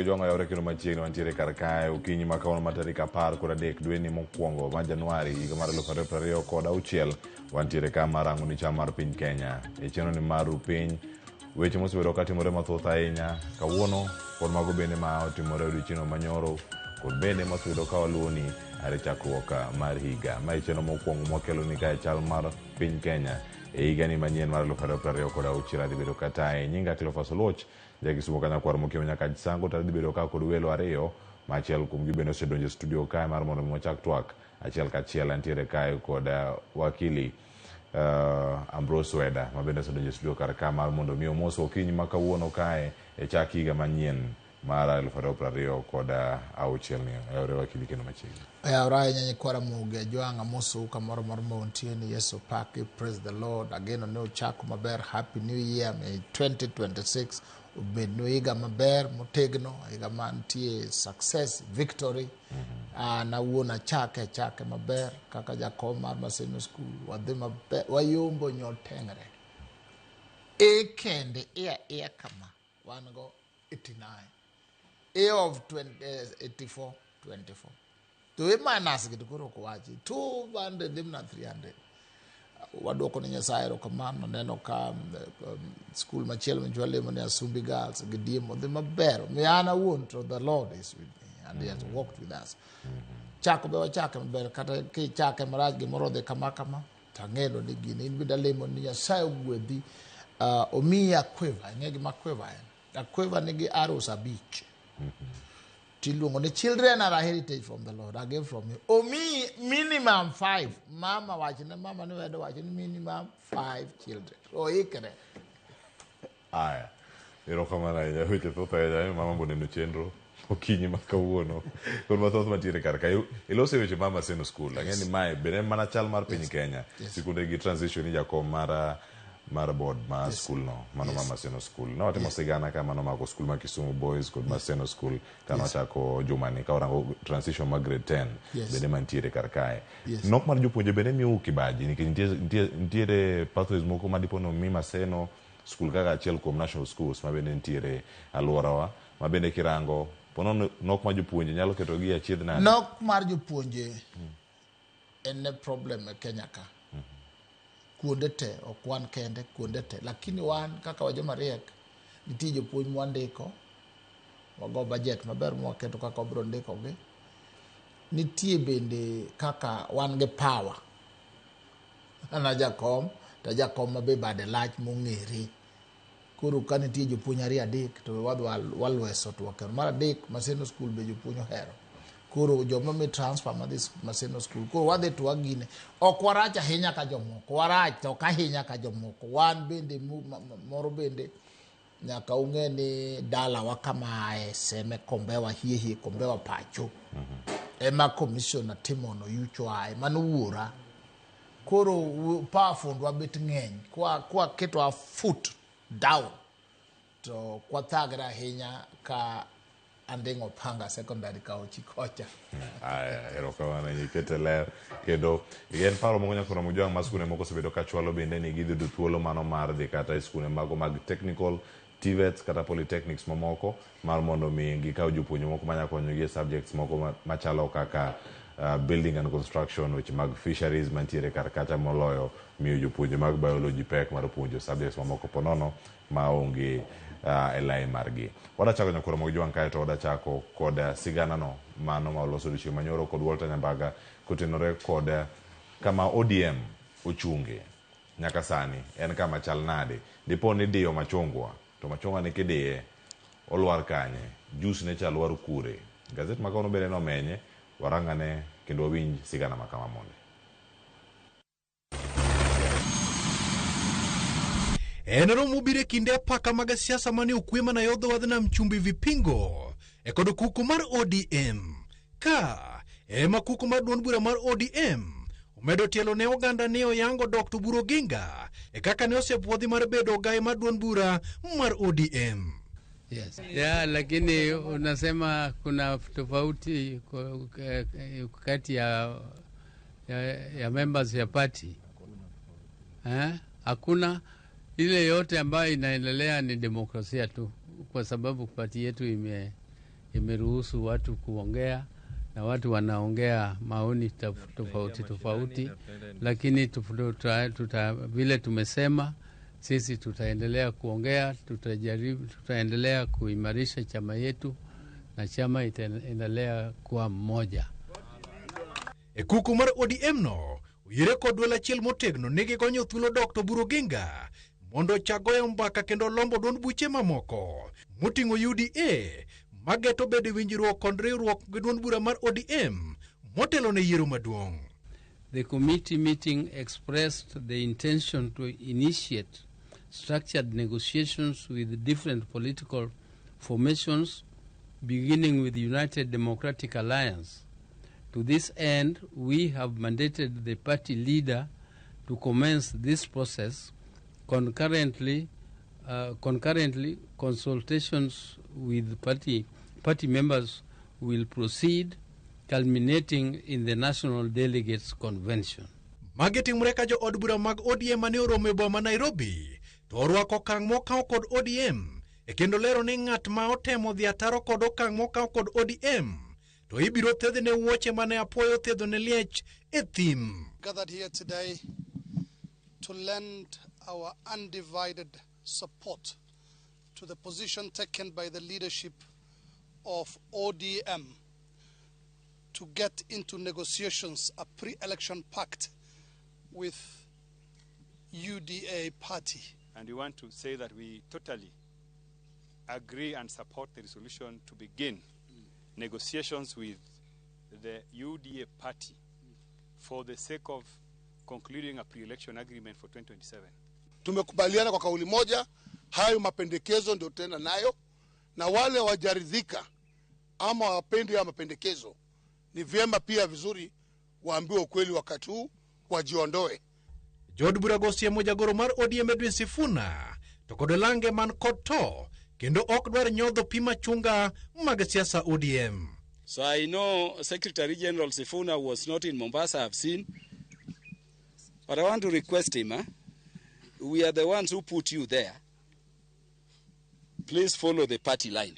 Jwang'o yawre kendo machiegni wantiere kar kae okinyi ma kawuono ma tarik 13 dweni mokwongo mar Januari higa mar 2026 wantiere ka mar rango ni chal mar piny Kenya e chenro ni mar piny weche mosebedo katimore mathoth ahinya kawuono kod mago bende ma otimore odiochieng' manyoro kod bende mosebedo ka waluwoni are chakruok mar higa. Mae chenro mokwongo mwakeloni kae chal mar piny Kenya e higani manyien mar 2026 adhi bedo kataye. Nyinga Cleophas Oluoch, jakisumo kanyakwar mokiewo nyaka Sango to adhi bedo ka kod welo ariyo ma achiel kuomgi bende osedonjo e studio kae mar mondo mi wachak twak achiel kachiel. Antiere kae kod wakili Ambrose Weda ma bende osedonjo e studio kar ka mar mondo mi omos okinyi ma kawuono kae e chak higa manyien mar 2026 ni. Oyawre wakili kendo machiegni. Oyawre ahinya nyikwa Ramogi Ajwang' amosou kamoro amora ma untie ni Yesu opaki, praise the Lord. Ageno ni uchako maber, happy new year, may 2026 obednu higa maber motegno, higa mantie success, victory. An awuon achake achake maber kaka jakom mar Maseno School, wadhi maber, wayombo nyotengre. E kende ia ia kama wan go 89 A of 20, 84 24 to e minus gi to koro ok wachi 200 dhi mana 300 waduoko ne Nyasaye erokamano. Neno ka skul machielo manyicho walemo ni Asumbi Girls gi Diemo dhi maber. Omiyo an awuon to the Lord is with me and he has walked with us. Chako be wachake maber, kata kichake marach gimoro odhi kama kama to ang'eyo ni gini in bende alemo ni Nyasaye ogwedhi, omiyi akweva. Ing'e gima akweva en? Akweva nigi arrows abich tiluongo ni children are a heritage from the Lord, a gift from you. Omiyi minimum 5. Mama wachne, mama ni wedo wacho ni minimum 5 children. Oikre. Aya, erokamano ahinya. Weche thoth ahinya mama boneno chenro okinyi ma kawuono kod mathoth mantiere kar ka. Iloso weche mar Maseno School. Ang'e ni mae bende en mana chal mar piny Kenya. Sikunde gi transition ni jakom mar board ma skul no mano mar Maseno School. Ne watimo sigana ka mano mako skul mar Kisumu Boys kod Maseno School kane wachako jumani ka warango transition mar grade 10 bende mantiere kar kae. Nok mar jopuonje bende miyo kibaji nikech nitiere pathways moko ma dipo ni omi Maseno School kaka achiel kuom national schools ma bende nitiere alworawa ma bende kirango pono nok mar jopuonje nyalo ketogi e achiedh nade. Nok mar jopuonje en problem e Kenya ka. Kuonde te, ok wan kende, kuonde te. Lakini wan kaka wajoma riek, nitie jopuonj mwandiko, wago budget maber mwaketo kaka wabiro ndikogi. Nitie bende kaka wan gi power. An a jakom, to jakom ma be bade lach mong'ere. Koro ka nitie jopuonj ariyo adek to wadhi walweso to wakelo. Mar adek, Maseno School be jopuonj ohero. Koro joma mi transfer madhi Maseno School, koro wadhi to wagine. Ok warach ahinya ka jomoko, warach to ok ahinya ka jomoko. Wan bende moro bende nyaka ung'e ni dalawa kama ae, Seme Kombewa hie hie Kombewa pacho. Ema commissioner Timon Oyucho ae, mano wuora. Koro powerful wa bet ng'eny, kwa keto our foot down to kwathagre ahinya ka Anding'o Panga Secondary ka ochi kocha. Aya, erokamano ikete ler kendo en paro moko nyaka romo jwang' ma skunde moko osebedo ka chwalo bende ni gidhi yudo thuolo mano mar dhi kata e skunde mago mag technical TVETs kata polytechnics mamoko mar mondo mi gikaw jopuonje moko manya konyogi e subjects moko machalo kaka building and construction, weche mag fisheries mantiere kar kacha moloyo miyo jopuonje mag biology pek mar puonjo subjects mamoko ponono maonge e lai margi. Wadachako nyakoro mag jwang' kae to wadachako kod sigana no mano ma oloso odiochieng' manyoro kod Walter Nyambaga kotenore kod kama ODM ochunge nyaka sani en kama chal nade. Dipo ni diyo machungwa to machungwa ni kidiye olwar kanye, juice ne cha lwar kure. Gazet ma kawuono bende nomenye, warang'ane kendo wawinj sigana ma kama mondi. En romo mobiro e kinde apaka mag siasa mane okwe mana yo dho wadh nam chumbi Vipingo e kod kuku mar ODM. Ka ema kuku mar duond bura mar ODM omedo tielo ne oganda ne oyango Dr. Oburu Oginga e kaka ne osepuodhi mar bedo ogaye mar duond bura mar ODM. Yes. Yeah, lakini unasema kuna tofauti kati ya members ya party. Hakuna ile yote ambayo inaendelea ni demokrasia tu, kwa sababu party yetu imeruhusu watu kuongea na watu wanaongea maoni tofauti tofauti, lakini vile tumesema sisi tutaendelea kuongea, tutajaribu, tutaendelea kuimarisha chama yetu na chama itaendelea kuwa mmoja. E kuku mar ODM no, oyire kod duol achiel motegno ni gigonyo thuolo Dr. Oburu Oginga mondo ochak goyo mbaka kendo lombo duond buche mamoko moting'o UDA mageto bedo e winjruok kod riwruok gi duond bura mar ODM motelo ne yiero maduong'. The committee meeting expressed the intention to initiate structured negotiations with different political formations, beginning with the United Democratic Alliance. To this end, we have mandated the party leader to commence this process. Concurrently, consultations with party members will proceed, culminating in the National Delegates Convention. Magi timore ka jo od bura mag ODM mane oromo e boma Nairobi to orwako okang' mokaw kod ODM e kendo lero ni ng'at ma otemo dhi ataro kod okang' mokaw kod ODM to ibiro thedhne wuoche mane apuoyo thedho ne liech e thim. Gathered here today to lend our undivided support to the position taken by the leadership of ODM to get into negotiations, a pre-election pact with UDA party. And we want to say that we totally agree and support the resolution to begin negotiations with the UDA party for the sake of concluding a pre-election agreement for 2027. Tumekubaliana kwa kauli moja, hayo mapendekezo ndio tutaenda nayo, na wale wajaridhika ama wapendi haya mapendekezo, ni vyema pia vizuri waambiwe ukweli wakati huu, wajiondoe. Jood burago osiemo jagoro mar ODM Edwin Sifuna to kod lange man kod to kendo ok dwar nyodho pi machunga mag siasa ODM. So I know Secretary General Sifuna was not in Mombasa, I've seen. But I want to request him, we are the ones who put you there. Please follow the party line.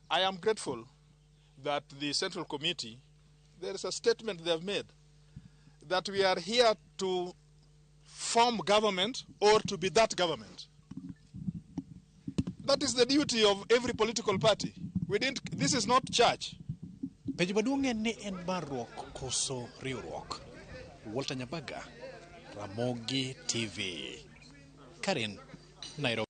I am grateful that the Central Committee, there is a statement they have made that we are here to form government or to be that government. That is the duty of every political party. We didn't, this is not church. Penjo maduong' en ni en barruok koso riwruok. Walter Nyabaga, Ramogi TV, Karen, Nairobi.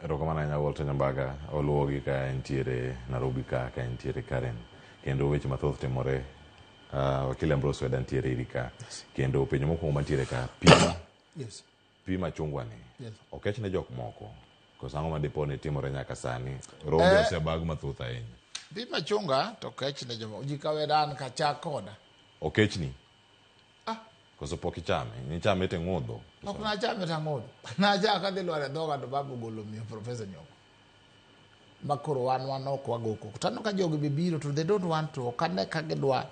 Erokamano ahinya Walter Nyambaga, oluwogi ka entiere Nairobi ka entiere Karen. Kendo weche mathoth timore. Wakili Ambrose Weda ntiere iri ka. Kendo penjo mokwongo mantiere ka, pi Yes. pi machungwa ni. Yes. Okech ne jok moko. Koso ang'o ma dipo ni timore nyaka sani? Rombe osebag mathoth ahinya. Pi machunga to kech ne jomoko. Ji kaweda an ka chak koda. Okechni? Koso pok ichame? Nichame to ing'udho? Ok nachame to ang'udho. Nachako adhi lwar e dhoga to babu ogolo miyo Professor Nyoko. Ma koro wan ok wago koko. To aneno ka jogi be biro to they don't want to. Ok ane ka gidwa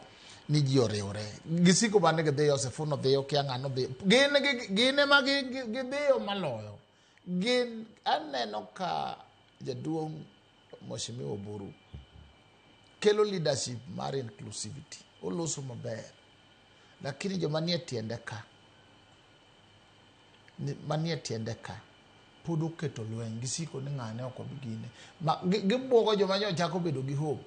ni ji oriwre. Gisiko mana ni gidhiyo, Sifuna odhiyo, kia ng'ano odhiyo. Gin ema gidhiyo maloyo. Gin aneno ka jaduong' Mheshimiwa Oburu kelo leadership mar inclusivity. Oloso maber. Lakini joma nie tiende ka, manie tiende ka, pod oketo lweny, gisiko ni ng'ane ok obi gine. Gibuogo joma nyo chako bedo gi hope.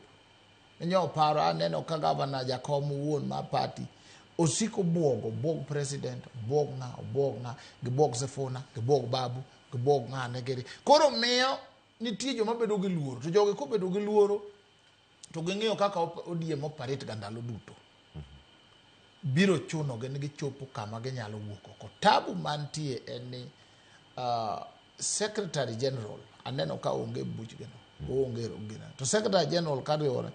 Nyo paro aneno ka gavana Jakom owuon mar party osiko buogo, buog president, buog ng'a, obuog ng'a, gibuog Sifuna, gibuog Babu, gibuog ng'ane giri. Koro miyo nitie joma bedo gi luoro, to jogi kobedo gi luoro to ging'iyo kaka ODM operate ga ndalo duto. Biro chuno gi ni gichopo kama ginyalo wuok oko. Tabu mantie en ni Secretary General aneno ka onge buchgino, onge gino. To Secretary General kariwore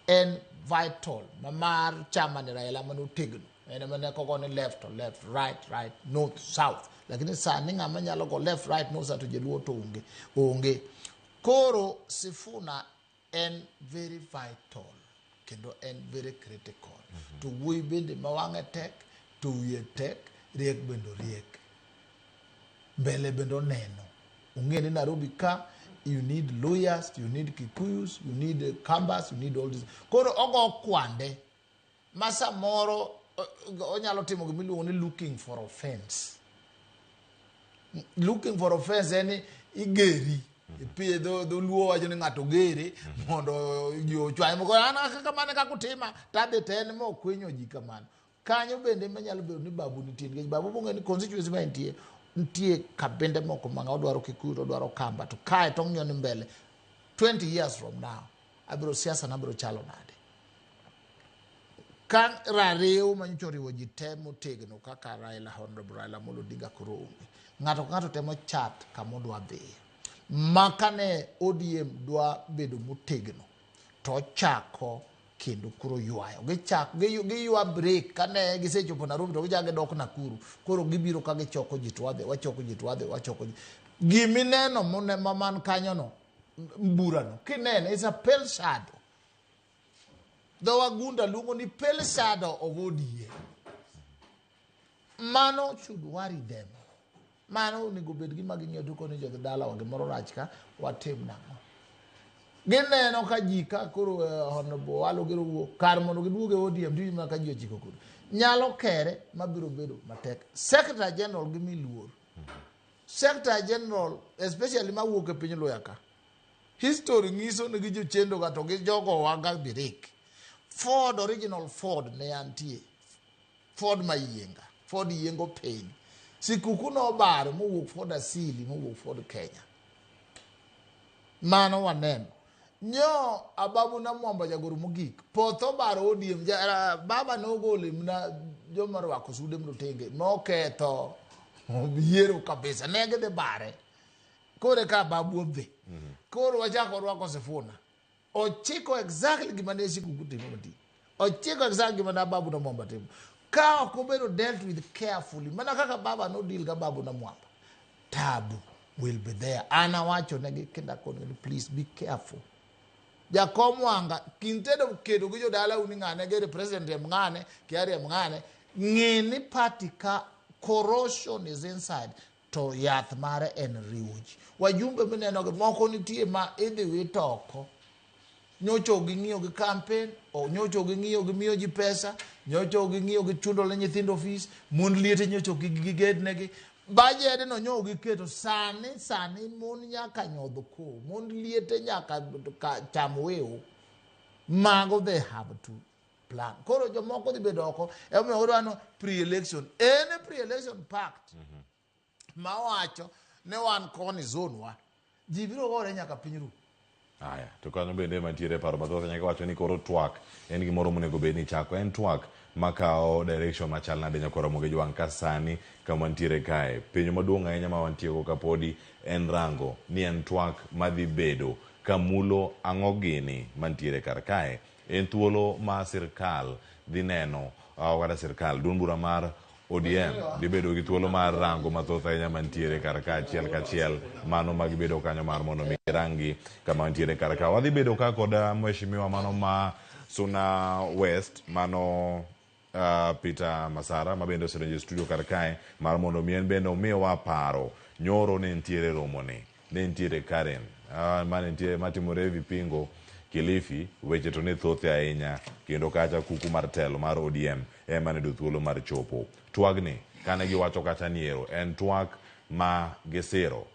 en vital ma mar chama ni Raila mane otegno. En ema ne kogo ni left to left, right, right, north, south. Lakini sani ng'ama nyalo go left, right, north, south to joluo to onge. Onge. Koro Sifuna en very vital kendo en very critical. To wuoyi bende ma wang'e tek, to wiye tek, riek bende oriek. Mbele bende oneno. Ong'e ni Nairobi ka You need Luyas, you need Kikuyus, you need Kambas, you need all this. Koro ogo kwande ma samoro onyalo timo gimiluongo ni looking for offense. Looking for offense en ni igeri e dholuo wacho ni ng'ato gere mondo ji ochwanye moko an kaka mane kaka utima tadhi to en mokwinyo ji kamano. Kanyo bende manyalo bedo ni Babu nitie, nikech Babu bong'e ni constituency ma entie nitie kabinde moko ma odwaro Kikuyu to odwaro Kamba, to kae to ong'iyo ni mbele 20 years from now abiro siasa na biro chalo nade. Ka rariw manyocha oriwo ji te motegno kaka Raila, Honorable Raila Amolo Odinga koro onge, ng'ato ka ng'ato temo chat kama odwa dhiye. Ma kane ODM dwa bedo motegno to ochako kendo koro ywayo gichak giywa break. Kane gisechopo Nairobi to gichako gidok Nakuru, koro gibiro ka gichoko ji to wadhi wachoko ji to wadhi wachoko ji. Gimineno mone ma man kanyono burano kinene is a pale shadow. Dho wagunda luongo ni pale shadow of ODM. Mano should worry them. Mano onego bed gima ging'iyo to koni jodhi dalawa gimoro rach ka watim nang'o. Gineno ka ji ka koro Honorable Owalo gero wuok kar mondo giduog e ODM to mana ka ji ochiko koro nyalo kere mabiro bedo matek. Secretary General gi luor. Secretary General especially mawuok e piny Luya ka, history nyiso ni gi jochendo ga to gi jogo waga birik. Ford, original Ford ne antie Ford Mayienga, Ford yiengo piny. Sikuku nobaro mowuok Ford Asili mowuok Ford Kenya. Mano waneno nyo Ababu na Mwamba jagoro mogik poth obaro ODM ja, baba nogole mna joma orwako sude mrotenge noketho yiero kabisa ne gidhi bare. Koro ka Babu odhi koro wachako orwako Sifuna ochiko exactly gima ne Sikuku timo matin, ochiko exactly gima ne Ababu na Mwamba timo. Ka ok obedo dealt with carefully mana kaka baba no deal ga Babu na Mwamba, tabu will be there. An awacho negi kendo akonegi ni please be careful. Jakom Wanga instead of kedo gi jodalau ni ng'ane gere president riemb ng'ane kia riemb ng'ane, ng'e ni party ka corrosion is inside to yath mare en riwo ji. Wajumbe mineno gi moko nitie ma idhi wit oko. Nyocha ok ging'iyo gi campaign, nyocha ok ging'iyo gi miyo ji pesa, nyocha ok ging'iyo gi chulo ne nyithindo fees, mond liete nyocha ok gigednegi. Budget no nyo giketo sani sani mon nyaka nyodh ko, mond liete nyaka cham wew. Mago they have to plan. Koro jomoko dhi bedo oko, emomiyo odwaro pre-election. En pre-election pact mawacho ne wan koni zone wa. Ji biro gore nyaka piny ru. Aya, to kanyo bende mantiere paro mathoth nyaka wacho ni koro twak en gimoro monego bed ni chako. En twak makawo direction machal nade nyakoro Ramogi Jwang' ka sani kama wantiere kae? Penjo maduong' ahinya ma wantiego kapodi en rango ni en twak madhi bedo kamulo ang'o gini mantiere kar kae. En thuolo ma sirkal dhi neno kata sirkal duond bura mar ODM dhi bedo gi thuolo mar rango mathoth ahinya mantiere kar ka achiel kachiel mano magibedo kanyo mar mondo mi girangi kama wantiere kar ka. Wadhi bedo ka kod mheshimiwa mano ma Suna West mano Peter Masara ma bende osedonjo e studio kar kae mar mondo mi en bende omiwa paro. Nyoro ne nitiere romoni, ne nitiere Karen mane nitie matimore Vipingo Kilifi, weche to ne thoth ahinya kendo kacha kuku mar telo mar ODM ema ne yudo thuolo mar chopo. Twagni kane giwacho kacha ni ero en twak ma gisiro,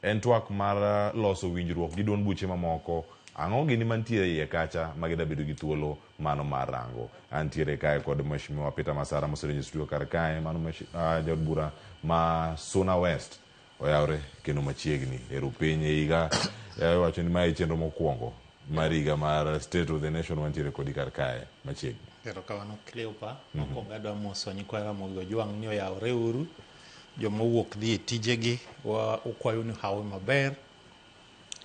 en twak mar loso winjruok gi duond buche mamoko. Ang'o gini mantiere iye kacha ma gida bedo gi thuolo mano mar rango? Antiere kae kod mheshimiwa Peter Masara mosedonjo e studio kar kae mano jaod bura ma Suna West oyawre kendo machiegni ero piny e higa wacho ni mae chenro mokwongo mar higa mar State of the Nation wantiere kodi kar kae machiegni. Erokamano Cleopa. Mokwongo adwa moso nyikwa Ramogi Ojwang' ni oyawre uru. Joma owuok dhi e tijegi wakwayo ni hawi maber.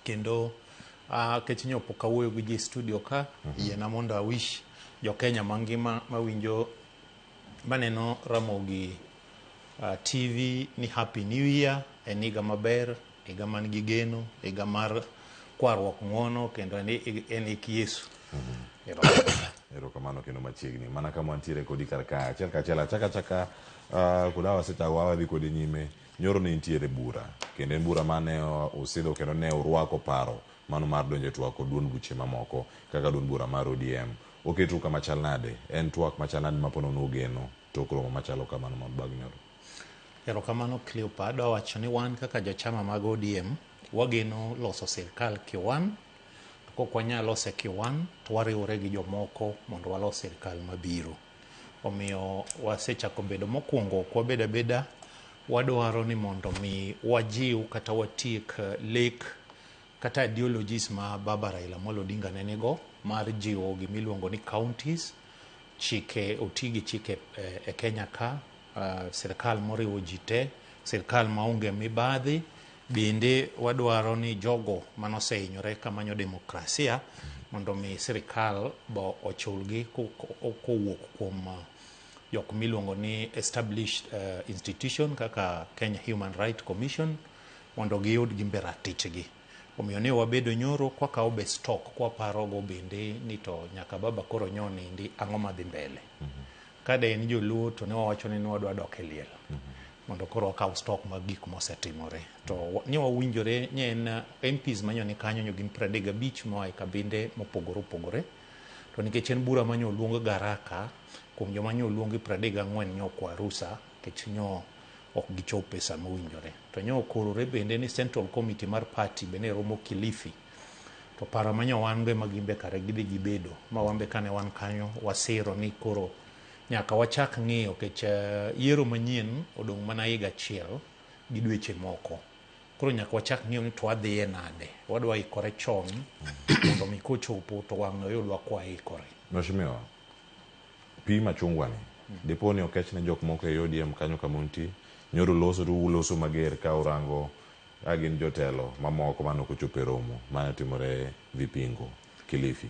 Kendo kech nyo pok awuoyo gi ji e studio ka, yiena mondo awish jo Kenya mangima mawinjo maneno Ramogi TV ni Happy New Year. En higa maber, higa man gi geno, higa mar kwaruok ng'uono kendo en hik Yesu. Erokamano. Erokamano kendo machiegni. Mana kama wantiere kodi kar ka achiel kachiel achaka achaka koda wasechako wadhi kodi nyime. Nyoro ne nitiere bura kendo en bura mane usidho kendo ne urwako paro mano mar donjo e twak kod duond buche mamoko kaka duond bura mar ODM. Oketu kama chal nade? En twak machal nade ma ponono ugeno tok romo machalo kamano bang' nyoro? Erokamano Cleopa, adwa wacho ni wan kaka jochama mag ODM wageno loso sirkal kiwan, to kok wanyal lose kiwan to wariwore gi jomoko mondo walos sirkal mabiro. Omiyo wasechako bedo mokwongo ok wabed abeda, wadwaro ni mondo mi wajiw kata watiek lek kata ideologies ma baba Raila Amolo Odinga ne nigo mar jiwo gimiluongo ni counties, chike oti gi chike e Kenya ka, sirkal moriwo ji te, sirkal maonge mibadhi. Bende wadwaro ni jogo manosehinyore kamanyo demokrasia mondo mi sirkal bo ochulgi kowuok kuom jok miluongo ni established institution kaka Kenya Human Rights Commission mondo giyud gimbe ratichgi. Omiyo ne wabedo nyoro kwakawo be stock kwaparogo bende ni to nyaka baba koro nyo nindi ang'o madhi mbele. Ka de en joluo to ne wawacho ni wadwa dok e liel mondo koro wakaw stock mag gik mosetimore. To ne wawinjore ni en MPs manyo ni kanyo nyo gin 35 moa e kabinde mopogore opogore. To nikech en bura manyo oluong garaka, kuom joma nyo oluongi 34 nyo okwa rusa nikech nyo ok gichopo e sama mowinjore. To nyo okorore bende ni Central Committee mar party bende romo Kilifi. To paro manyo wan go ema gimbe kare gidhi gibedo. Ma wan be kane wan kanyo wasiro ni koro nyaka wachak ng'iyo nikech yiero manyien odong' mana higa achiel gi dweche moko. Koro nyaka wachak ng'iyo ni to wadhiye nade. Wadwa ikore chon mondo mi kochopo to wang' oyudwa kwa ikore. Mheshimiwa, pi machungwa ni dipo ni okech ne jok moko e ODM kanyo kama untie, nyoro loso to uloso mager ka urango ka gin jotelo mamoko mane ok ochopo e romo mane timore Vipingo, Kilifi.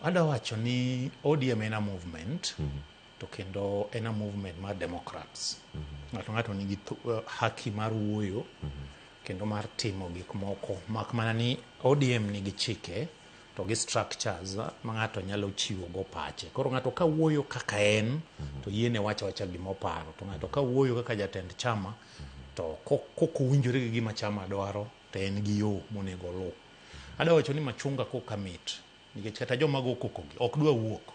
Adwa wacho ni ODM en a movement to kendo en a movement mar Democrats. Ng'ato ng'ato nigi haki mar wuoyo kendo mar timo gik moko mak mana ni ODM nigi chike to gi structures ma ng'ato nyalo chiwo go pache. Koro ng'ato ka wuoyo kaka en to yiene wacho awacha gimoparo, to ng'ato ka wuoyo kaka jatend chama to kok owinjore gi gima chama dwaro to en gi yo monego oluw. Adwa wacho ni machunga koka mit nikech kata joma go koko gi ok dwa wuok.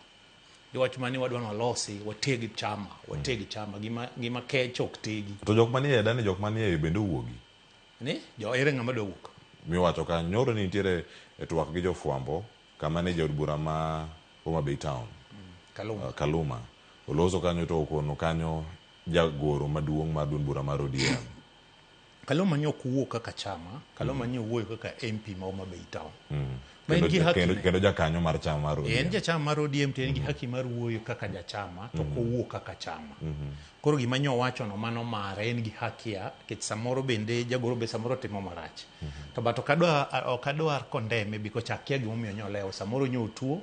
Giwacho mana ni wadwa ni walosi, wateg chama, wateg chama, gima kech ok tegi. To jok manie dani jok manie bende owuogi. Ni jo ere ng'ama dwa wuok? Miwacho ka nyoro ni nitiere e twak gi jofwambo kama ne jaod bura ma Homa Bay Town. Kaluma. Kaluma. Oloso kanyo to okono kanyo jagoro maduong' mar duond bura mar ODM. Kaluma nyo ok owuok kaka chama, Kaluma nyo owuoyo kaka MP ma Homa Bay Town. Ma en gi haki ne. Kendo jakanyo mar chama mar ODM. En jachama mar ODM to en gi haki mar wuoyo kaka jachama to ok owuo kaka chama. Koro gima nyo owacho no mano mare, en gi haki ya, nikech samoro bende jagoro be samoro timo marach. To but ok adwar condemn because akia gimomiyo nyo olewo. Samoro nyo otuo,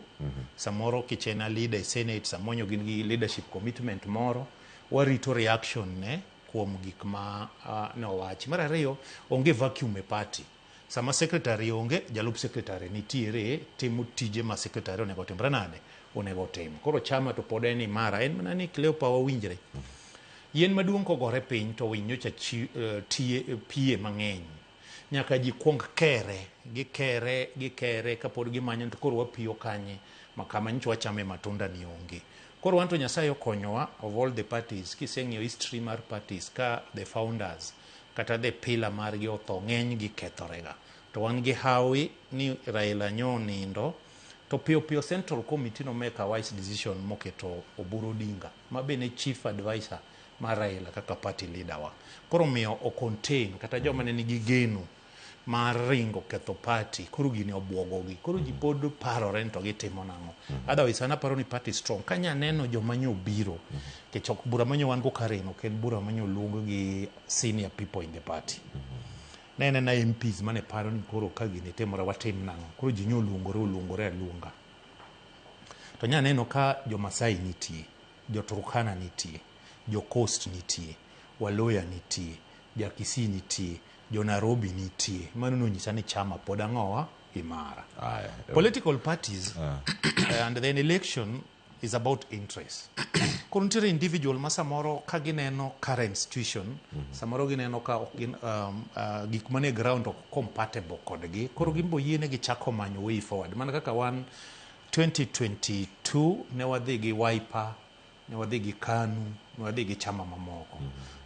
samoro kech en a leader e Senate, samoro nyo gin gi leadership commitment moro. Warito reaction ne kuom gik ma nowachi. Mar ariyo, onge vacuum e party. Sama secretary onge, jalup secretary nitiere timo tije ma secretary onego otimre nade? Onego otim. Koro chama to pod en imara, en mana ni Cleopa wawinjre. Yien maduong' kogore piny to winy nyocha pie mang'eny. Nyaka ji kuong kere, gikere, gikere kapod gimanyo to koro wapiyo kanye ma kama nyocha wachame matunda ni onge. Koro wan to Nyasaye okonyowa of all the parties, kiseng'iyo history mar parties ka the founders kata the pillar margi otho ng'eny gi kethorega. To wan gi hawi ni Raila nyo nindo to piyo piyo Central Committee no make a wise decision moketo Oburu Odinga ma be ne chief advisor mar Raila kaka party leader wa. Koro miyo o contain kata joma ne nigi geno mar ringo ketho party, koro gini obuogogi. Koro ji pod parore ni to gitimo nang'o. Otherwise an aparo ni party strong. Kanya neno joma nyo biro, nikech ok bura manyo wan go Karen, ok en bura manyo luong gi senior people in the party. Ne en ena MPs mane paro ni koro ka gini timore watim nang'o. Koro ji nyo oluongore oluongore aluonga. To nya neno ka jo Masai nitie, jo Turkana nitie, jo Coast nitie, Waluya nitie, ja Kisii nitie, jo Nairobi nitie. Mano nonyisa ni chama pod ang'owa imara. Political parties and then election is about interest. Koro nitiere individual ma samoro ka gineno current situation, samoro gineno ka ok gin gik manie ground ok compatible kodgi, koro gin bo yiene gichako manyo way forward. Mana kaka wan 2022 ne wadhi gi Wiper, ne wadhi gi KANU, ne wadhi gi chama mamoko.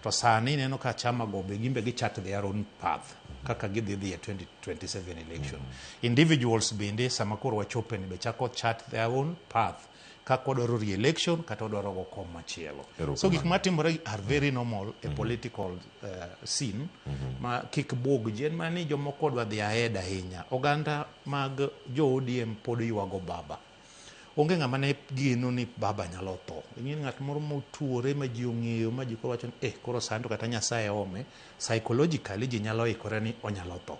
To sani ineno ka chama go be gin be gichart their own path kaka gidhi dhi e 2027 election. Individuals bende sama koro wachope ni be chako chart their own path kaka wadwaro re-election kata wadwaro go kom machielo. So gik matimore are very normal e political scene ma kik buog ji en mana ni jomoko odwa dhi ahead ahinya. Oganda mag jo ODM pod ywago baba. Onge ng'ama ne geno ni baba nyalo tho. Ing'e ng'at moro motuore ma ji ong'eyo ma ji koro wacho ni eh koro sani to kata Nyasaye ome, psychologically ji nyalo ikore ni onyalo tho.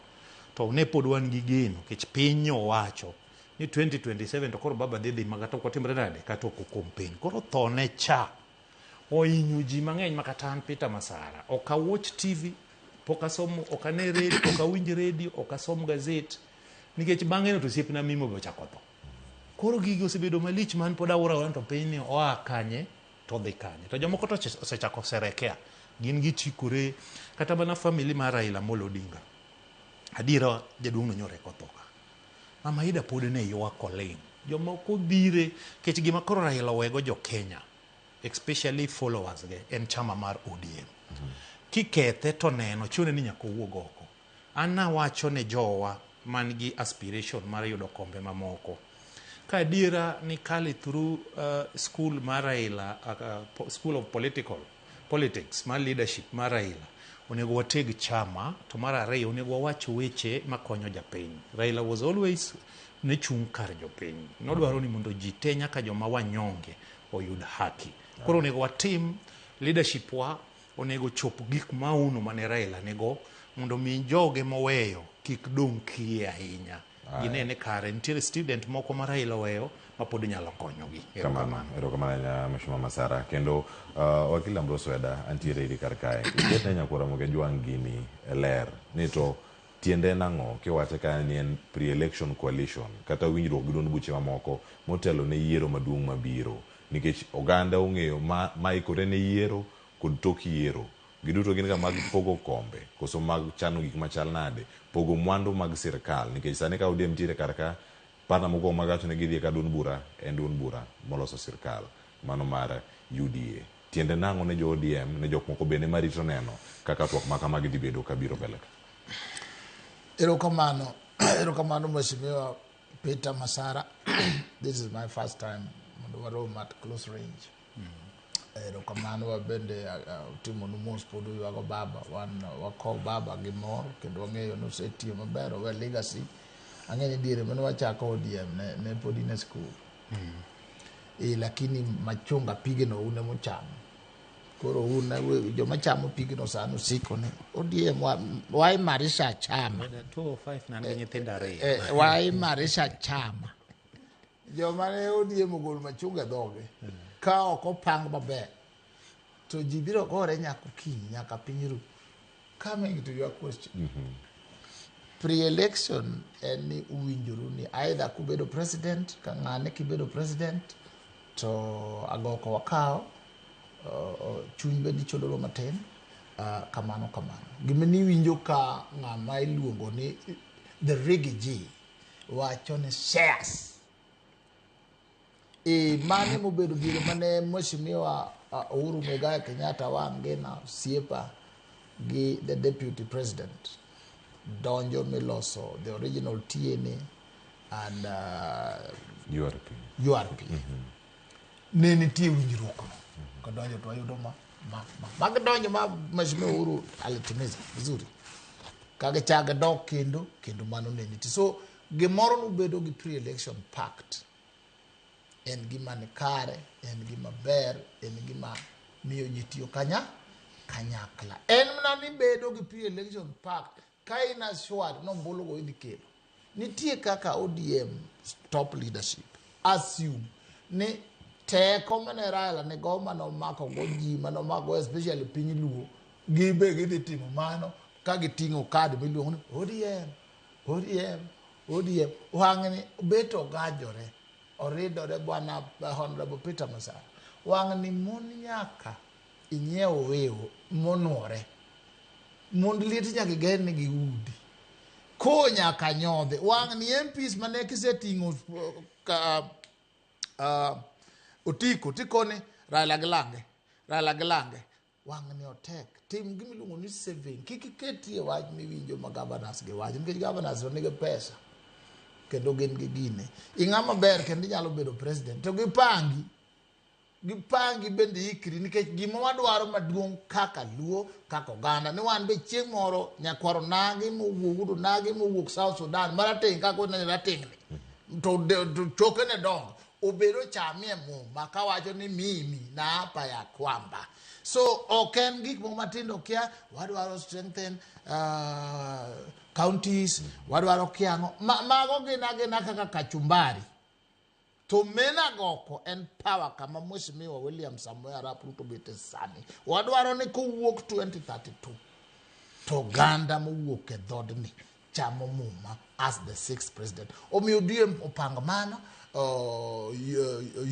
To ne pod wan gi geno nikech piny owacho ni 2027 to koro baba dhi dhi ma kata ok otimre nade kata ok okompen. Koro thone cha ohinyo ji mang'eny ma kata an Peter Masara ok awatch TV, pok asomo, ok ane radio, ok awinj radio, ok asom gazet nikech bang'e no to osiepna Mimo be ochako tho. Koro gigi osebedo malich man pod awuoro awuora to piny ni oa kanye to odhi kanye. To jomoko to osechako serekea. Gin gichikore kata mana family mar Raila Amolo Odinga. Adiera jaduong' no nyoro eka otho ka. Mama Ida pod ne ywak oling'. Jomoko dhire nikech gima koro Raila owego jo Kenya especially followers ge en chama mar ODM. Kikethe to neno chune ni nyaka owuog oko. An nawacho ne jowa man gi aspiration mar yudo kombe mamoko. Ka adiera ni kale through school mar Raila, school of political politics mar leadership mar Raila, onego wateg chama to mar ariyo onego wawach weche makonyo japiny. Raila was always ne chung' kar jopiny. Nodwaro ni mondo ji te nyaka joma wanyonge oyud haki. Koro onego watim leadership wa onego chop gik mauno mane Raila nigo mondo mi joge moweyo kik dong' kiye ahinya. Gine ni kare nitiere student moko ma Raila oweyo ma pod nyalo konyogi. Kamano, erokamano ahinya Mheshimiwa Masara. Kendo wakil Ambrose Weda antiere iri kar kae. Iket ne nyakwar Ramogi Ajwang' gini e ler ni to tiende en ang'o kiwache ka ni en pre-election coalition kata winjruok gi duond buche mamoko motelo ne yiero maduong' mabiro nikech oganda ong'eyo ma maikore ne yiero kod tok yiero. Giduto gin ga mag pogo kombe koso mag chano gik machal nade, pogo mwandu mag sirkal nikech sani ka ODM nitiere kar ka, partner mokwongo mag wacho ni gidhi ka duond bura en duond bura moloso sirkal mano mar UDA. Tiende nang'o ne jo ODM ne jok moko bende marito neno kaka twak ma kamagi dhi bedo kabiro mbele ka? Erokamano, erokamano Mheshimiwa Peter Masara. This is my first time mondo warom at close range. Erokamano wabende timonu mos pod uywago baba. Wan wakow baba gi mor kendo wang'eyo ni osetiyo maber owe legacy. Ang'e ni diere mane wachako ODM ne pod in e school. Lakini machunga pigeno un emochamo. Koro un joma chamo pigno sani osiko ni ODM waimarisha chama. 205 ne an gi nyithindo ariyo. Waimarisha chama. Joma ne ODM ogolo machunga e dhoge ka ok opang maber to ji biro gore nyaka okinyi nyaka piny ru. Coming to your question. Pre-election en ni uwinjoru ni either kubedo president ka ng'ane kibedo president to agoko wakawo chuny bende ichodoro matin kamano kamano. Gima niwinjo ka ng'ama iluongo ni the Riggy G wacho ni shares. Mane mobedo diere mane Mheshimiwa Uhuru Muigai Kenyatta wangina osiepa gi the deputy president donjo miloso the original TNA and URP. URP. Ne nitie winjruok no. Kadonjo to wayudo ma ma ma. Magidonjo ma Mheshimiwa Uhuru alitimiza vizuri. Kagichako dok kendo kendo mano ne nitie. So gimoro nobedo gi pre-election pact. En gima ni kare, en gima ber, en gima miyo ji tiyo kanyakla. En mana ni bedo gi pre-election pact ka in assured ni ombulu go idhi kelo. Nitie kaka ODM top leadership assume ni teko mane Raila nigo manomako go ji manomako go especially piny Luo gibe gidhi timo mano ka giting'o kad miluongo ni ODM ODM ODM wang'ni bet ogajore oridore bwana Honorable Peter Masara wang'ni mon nyaka inyiew wiwo monuore mond liet nyaka iger negi udi ko nyaka nyodhe wang'ni MPs mane kiseting'o ka otiko tikone Raila gi lange Raila gi lange wang'ni otek tim gimiluongo ni saving kik iketie wach miwinjo ma governors gi wacho nikech governors to nigi pesa kendo gin gi gine ing'ama ber kendo inyalo bedo president to gipangi gipangi bende ikri nikech gima wadwaro maduong' kaka luo kaka oganda ni wan be chieng' moro nyakwaro nagi mowuok udo nagi mowuok South Sudan marateng' kaka onene rateng'ni to chokene dongo obedo chamie muma kawacho ni mimi naapa ya kwamba so ok en gik moko matindo kia wadwaro strengthen counties wadwaro kiang'o mago gin agina kaka kachumbari to mena goko en power kama Mheshimiwa William Samoei Arap Ruto bete sani wadwaro ni kowuok 2032 to oganda mowuok e dhodni chamo muma as the sixth president omiyo ODM opang mano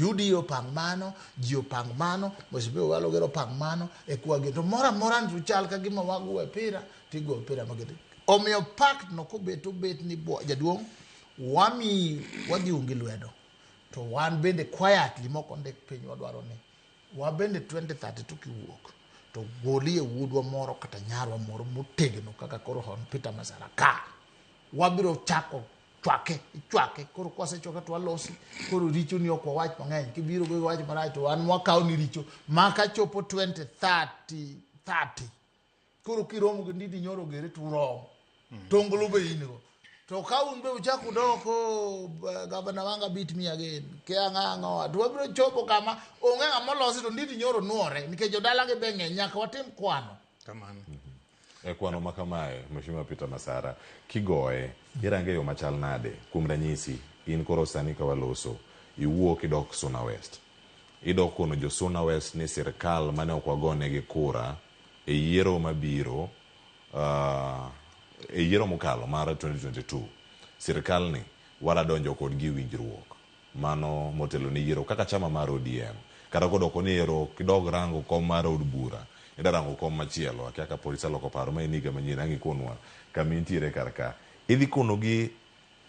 UDA opang mano ji opang mano Mheshimiwa Walu Ogero opang mano e kwagi to moro amora chal ka gima wago e pira tigo pira magete omiyo pact no kobet obet ni jaduong' wami wadhi ungi lwedo to wan bende quietly moko ndik piny wadwaro ni wabende 2032 kiwuok to golie wuodwa moro kata nyarwa moro motegno kaka koro Hon Peter Masara ka wabiro chako chwake ichwake koro kwasechwake to walosi koro richo ni ok wawach mang'eny kibiro go wach marach to wan wakawo ni richo maka chopo 2030 30 koro kiromo gi Ndindi Nyoro gere to uromo tonglo be in go to ka un be uchako udoko gavana wanga beat me again ke ang'o ang'o to wabiro chopo kama onge ng'ama olosi to Ndindi Nyoro nuore nikech jodalagi be ng'eny nyaka watim kwano kamano. E kwano ma kamae Mheshimiwa Peter Masara kigoye irange yo machal nade kuom ranyisi in koro sani ka waloso iwuok idok Suna West idok kono jo Suna West ni sirkal mane ok wagonegi kura e yiero mabiro e yiero mokalo mar 2022 sirkal ni waradonjo kodgi winjruok mano motelo ni yiero kaka chama mar ODM kata kodoko ni ero kidog rango kom mar od bura ida rango kom machielo akia ka pod iseloko paro ma en higa manyien ang' ikonwa kama intiere kar ka idhi konogi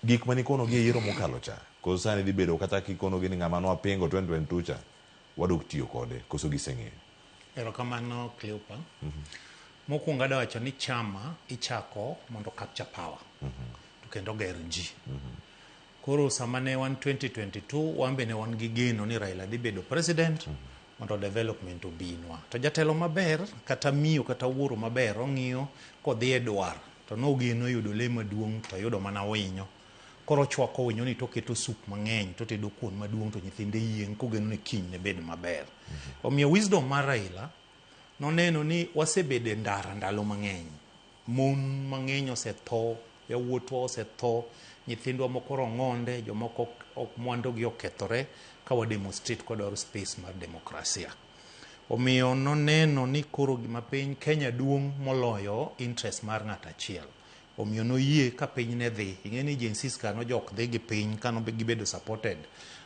gik mane ikonogi e yiero mokalo cha koso sani dhi bedo kata kikonogi ni ng'ama nwapingo 2022 cha wadok tiyo kode koso giseng'eyo. Erokamano Cleopa. Mokwongo adwa wacho ni chama ichako mondo capture power to kendo ger ji. Koro sama ne wan 2022 wan be ne wan gi geno ni Raila dhi bedo president mondo development obinwa. To jatelo maber kata miyo kata wuoro maber ong'iyo kodhi e dwar to nogeno yudo lee maduong' to yudo mana winyo. Koro ochwako winyo ni toketo sup mang'eny totedo kuon maduong' to nyithinde yieng' kogeno ni kiny ne bed maber. Omiyo wisdom mar Raila noneno ni wasebedo e ndara ndalo mang'eny. Mon mang'eny osetho, yawuotwa osetho, nyithindwa moko rong'onde, jomoko ok mwandugi okethore ka wa demonstrate kwadwaro space mar demokrasia. Omiyo noneno ni koro gima piny Kenya duong' moloyo interest mar ng'ato achiel. Omiyo noyie ka piny ne dhi. Ing'e ni Gen Zs ka nojok dhi gi piny ka gibedo supported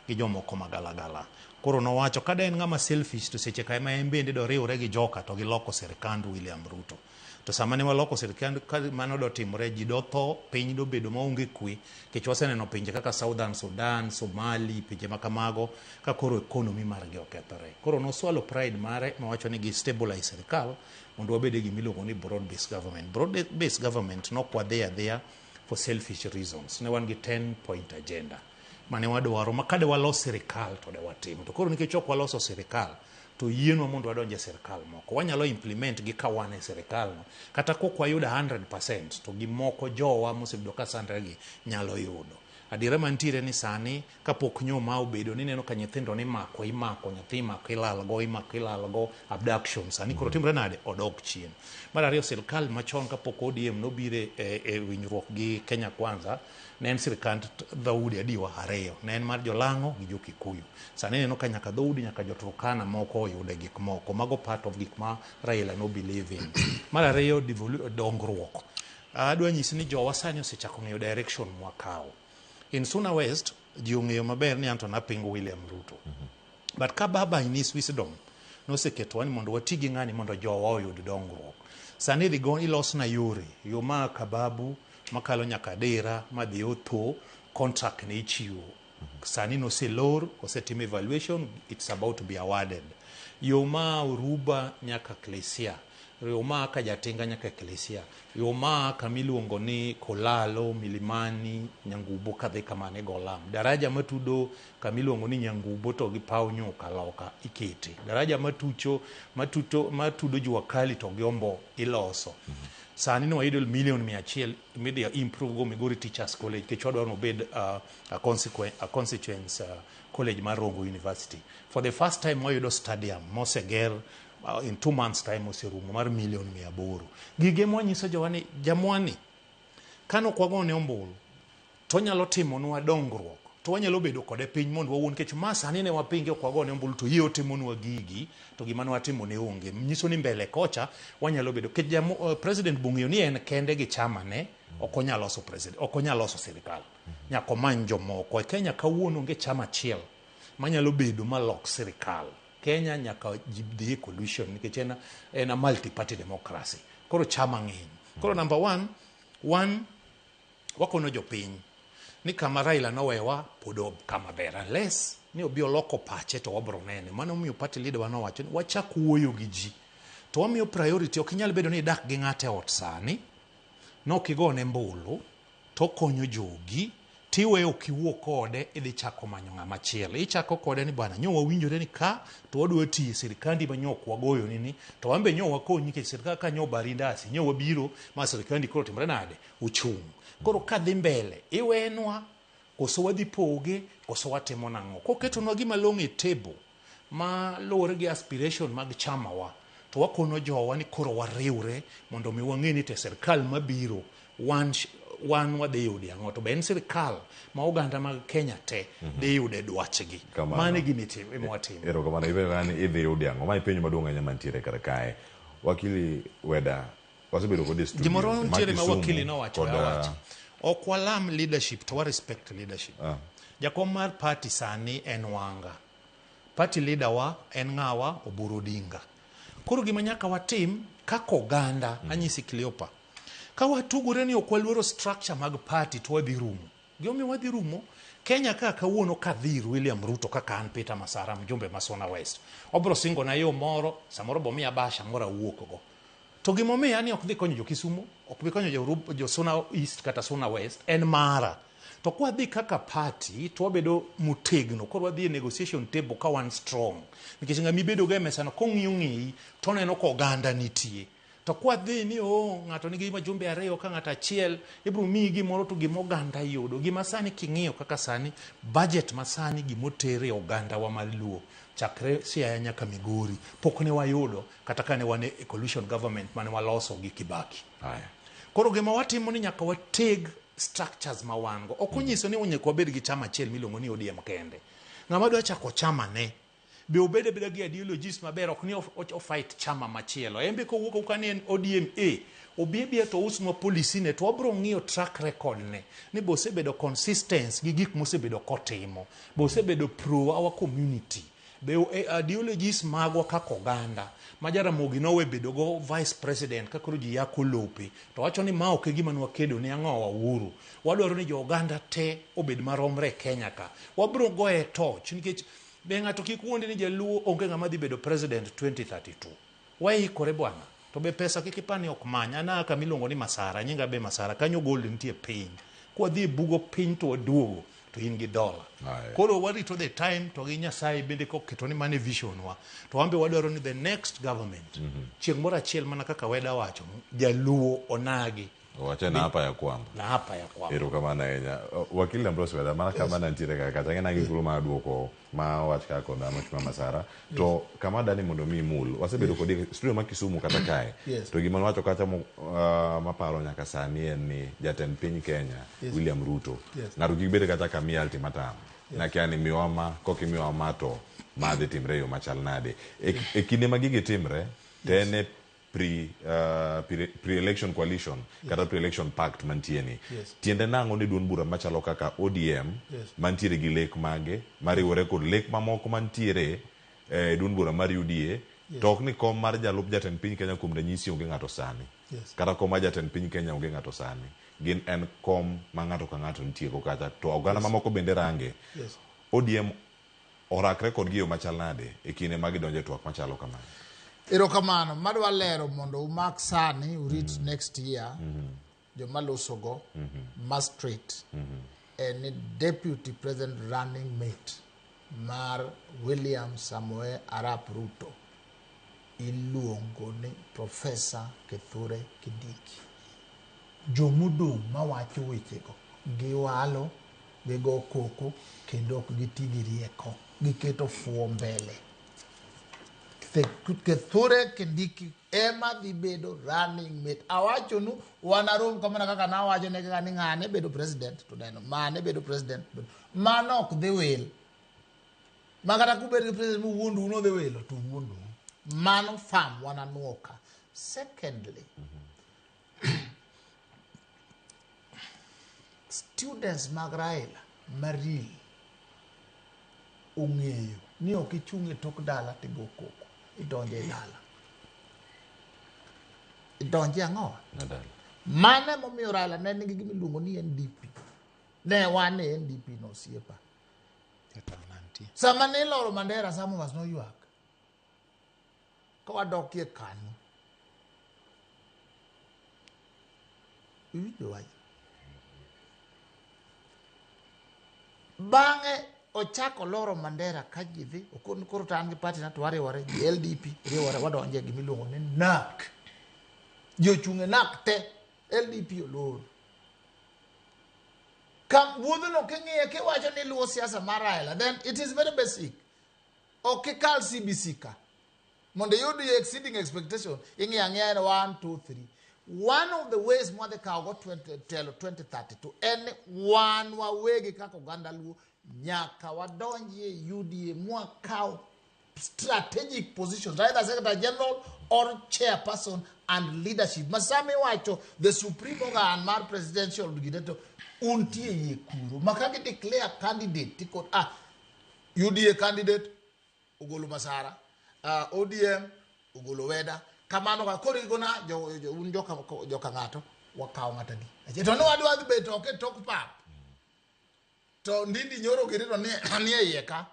gi jomoko magalagala. Koro nowacho ka de en ng'ama selfish to seche ka ema en bende doriwre gi joka to giloko sirikand William Ruto. To sama ne waloko sirikand ka mano dotimore ji dotho, piny dobedo maonge kwe nikech waseneno pinje kaka Southern Sudan, Somali, pinje ma kamago ka koro economy margi okethore. Koro noswalo pride mare mowacho ni gi stabilize sirikal mondo wabed e gima iluongo ni broad based government. Broad based government nok wadhi adhiya for selfish reasons. Ne wan gi 10 point agenda mane wadwaro ma kade walos sirikal to de watim. To koro nikech ok waloso sirikal to yienwa mondo wadonj e sirikal moko. Wanyalo implement gi ka wan e sirikal no. Kata kok wayudo 100% to gimoko jowa mosebedo ka sandre gi nyalo yudo. Adiera mantiere ni sani kapok nyoma obedo ni ineno ka nyithindo ni imako imako nyathi imako ilalgo imako ilalgo abduction sani koro timre nade odok chien. Mar ariyo sirikal machon kapok ODM nobiro e winjruok gi Kenya Kwanza ne en sirikand dhoudi adiwa ariyo ne en mar jolang'o gi jo-Kikuyu. Sani ineno ka nyaka dhoudi nyaka jo-Turkana moko oyude gik moko mago part of gik ma Raila no believe in. Mar ariyo dongruok. Adwa nyisi ni jowa sani osechako ng'eyo direction mwakawo. In Suna West, ji ong'eyo maber ni anto napingo William Ruto. But ka baba in his wisdom noseketowa ni mondo wati gi ng'ani mondo jowa oyud dongruok. Sani idhi go ilosna yore, yo ma Kababu makalo nyaka Dira madhi Otho, contract ne ichiwo. Sani noselor, osetim evaluation, it's about to be awarded. Yo ma Oruba nyaka Klesia, yo ma Kajatinga nyaka Klesia, yo ma kamiluongo ni Kolalo, Milimani, Nyangubo kadhi kamano e Golam. Daraja matudo kamiluongo ni Nyangubo to gi paw nyuka loka ikete. Daraja matucho matuto matudo Jua Kali to gi Ombo iloso. Sani ne wayudo milion 100 midhi improve go Migori Teachers College nikech wadwaro ni obed a constituents college mar Rongo University. For the first time wayudo stadium moseger in 2 months time oserumo mar milion 800. Gige mwanyiso jowa ni jamwani kane ok wagone ombulu to onyalo timonwa dongruok to wanyalo bedo kode piny mondo wawuo nikech ma sani ne wapinge ok wagone ombulu to yie otimonwa gigi to gima ne watimo ne onge nyiso ni mbele kocha wanyalo bedo nikech president bong'eyo ni en kende gi chama ne ok onyal loso president ok onyal loso sirikal nyaka omany jomoko e Kenya kawuono onge chama achiel manyalo bedo malok sirikal Kenya nyaka ji dhi e coalition nikech en a multi party democracy koro chama ng'eny koro number one wan wakono jopiny ni kama Raila nowewa pod kama ber unless ni obi oloko pache to wabro nene mano omiyo party leader wa nowacho ni wachak wuoyo gi ji to wamiyo priority ok inyal bedo ni idak gi ng'ato e ot sani nokigone mbulu to okonyo jogi tiweyo ok iwuo kode idhi chako manyo ng'ama chielo ichako kode ni bwana nyo wawinjore ni ka to wadwa tiyo e sirikandi ma nyo ok wagoyoni ni to wan be nyo wakonyi nikech sirikal ka nyo bari ndasi nyo wabiro ma sirikandi koro timre nade ochung' koro kadhi mbele iwenwa koso wadhi poge koso watimo nang'o koketonwa gima long'o e table ma luwore gi aspiration mag chamawa to wakono jowa ni koro wariwre mondo mi wang'e ni to e sirikal mabiro wan wadhi yude ang'o to be en sirikal ma oganda mag Kenya te dhi yude dwachgi Kamano. mano e gima watimo Erokamano ipenjo ni idhi yude ang'o ma e penjo maduong' ahinya mantiere kar kae wakili Weda wasebedo kode e studio gimoro ma nitiere ma Kisumu wakili nowacho kod, awacho ok walam leadership to wa respect leadership jakom mar party sani en Wanga party leader wa en ng'awa Oburu Odinga koro gima nyaka watim kaka oganda anyisi Cleopa ka watugore ni ok waluoro structure mag party to wadhi rumo gimomiyo wadhi rumo Kenya ka kawuono kadhi ir William Ruto kaka an Peter Masara mjumbe ma Suna West obro singona yo moro samoro bomiya basha moro awuok go to gimomiya ni ok dhi konyo jo Kisumu ok bi konyo jo Suna East kata Suna West en mara to kwadhi kaka party to wabedo motegno koro wadhi e negotiation table ka wan strong nikech ng'ama ibedo go e mesa no kong'iyo ng'eyi to oneno ka oganda nitie to kwadhi ni o ng'ato nigi majumbe ariyo ka ng'ato achiel ibiro miyi gimoro to gima oganda yudo gima sani king'iyo kaka sani budget ma sani gimoter e oganda wa mar Luo chakre Siaya nyaka Migori pok ne wayudo kata kane wan e coalition government mane waloso gi Kibaki Haya. koro gima watimo ni nyaka wateg structures ma wan go ok onyiso ni onego wabed gi chama achiel miluongo ni ODM kende ng'ama dwa chako chama ne be obed abeda gi ideologies maber ok ni o fight chama machielo en be kowuok ka ni en ODM A obi abia to usnwa policy ne to wabro ng'iyo track record ne ni be osebedo consistent gi gik mosebedo kotimo be osebedo pro our community be ideologies magwa kaka oganda ma Jaramogi nowe bedo go vice president ka koro ji yako lope to wacho ni ma ok e gima nwakedo ne ang'o Uhuru wadwaro ni jo oganda te obed maromre e Kenya ka wabro goye toch nikech be ng'ato kik wuondi ni jaluo onge ng'ama dhi bedo president 2032 waikore bwana to be pesa kik ipani ok many an aa kama iluongo ni Masara nyinga be Masara kanyo gold nitie piny kwadhi e bugo piny to waduogo to in gi dola Aye. koro warito the time to gi Nyasaye bende koketo ni mano e vision wa to wan be wadwaro ni the next government chieng' moro achiel mana kaka Weda wacho jaluo onagi Owache na hapa ya kwamba na hapa ya kwamba erokamano ahinya wakili Ambrose Weda mana kama nantiere kaka kacha ng'e gi thuolo mar duoko ma wach kaka kod Mheshimiwa Masara to kama dani mondo mi imul wasebedo kodi e studio ma Kisumu kata kae Yes. to gima nowacho kacha maparo nyaka sani en ni jatend piny Kenya William Ruto ng'ato kik bed kata kamiya ultimatum nakia ni miwa ma kok imiwa ma to ma dhi timre e yo machal nade e kinde ma gigi timre to en e pre-election coalition kata pre-election pact mantie ni. Yes. Tiende nang'o ni duond bura machalo kaka ODM Yes. mantiere gi lek mage mariwore kod lek mamoko mantiere e duond bura mar UDA Yes. to ok ni kom mar jalup jatend piny Kenya kuom ranyisi onge ng'ato sani. Yes. Kata kom mar jatend piny Kenya onge ng'ato sani. Gin en kom ma ng'ato ka ng'ato nitie go kacha to oganda mamoko bende range. Yes. ODM orakre kodgi e yo machal nade e kinde ma gidonjo e twak machalo kamano? Erokamano, madwa lero mondo umak sani urit next year joma losogo ma straight en ni deputy president running mate mar William Samoei Arap Ruto iluongo ni Professor Kithure Kindiki. Jomodong' mawacho wechego giwalo, gigo koko kendo ok giti gi rieko, giketo fuo mbele. Kithure Kindiki ema dhi bedo running mate. Awachonu wanarom kamana kaka nawacho ne kaka ni ng'ane bedo president to neno mane bedo president. Mano ok dhi wil. Ma kata kubet gi president mowuondu nodhi wilo to wuondu. Mano fam wananuo ka. Secondly, students mag Raila maril ong'eyo ni ok ichung' e tok dala tigo koko, idonjo e dala. Idonjo e ang'o? Nadal. Mano emomiyo Raila ne nigi gima iluongo ni NDP. Ne wan e NDP no osiepa. Sama ne iloro Mandera, some of us noywak. Ka wadokie kanyo. Iwinjo wach? Bang'e ochako loro Mandera ka ji dhi, okon koro to an gi party na to wariwore gi LDP, riwore wadonje e gima iluongo ni NARC. Ji ochung' e NARC te, LDP olor. Ka wuodhno king'iye kiwacho ni iluwo siasa mar Raila, then it is very basic. Ok ikal CBC ka. Mondo iyud exceeding expectation, ing'iyo ang'iya en 1, 2, 3. One of the ways mwadhi kawo go 20 telo 2032 en ni wan wawegi kaka oganda Luo nyaka wadonji e UDA mwakaw strategic positions, either secretary general or chairperson and leadership. Ma sama iwacho the supreme organ mar presidential gine to untie iye kuro. Ma ka gi declare candidate tikon UDA candidate ogolo Masara, ODM ogolo Weda, kamano ka koro igona jo, jo, un joka, joka ng'ato wakawo ng'ato adi. Achiel, To ne wadwa dhi bet oko e tok pap. To Ndindi Nyoro gini to nie iye ka.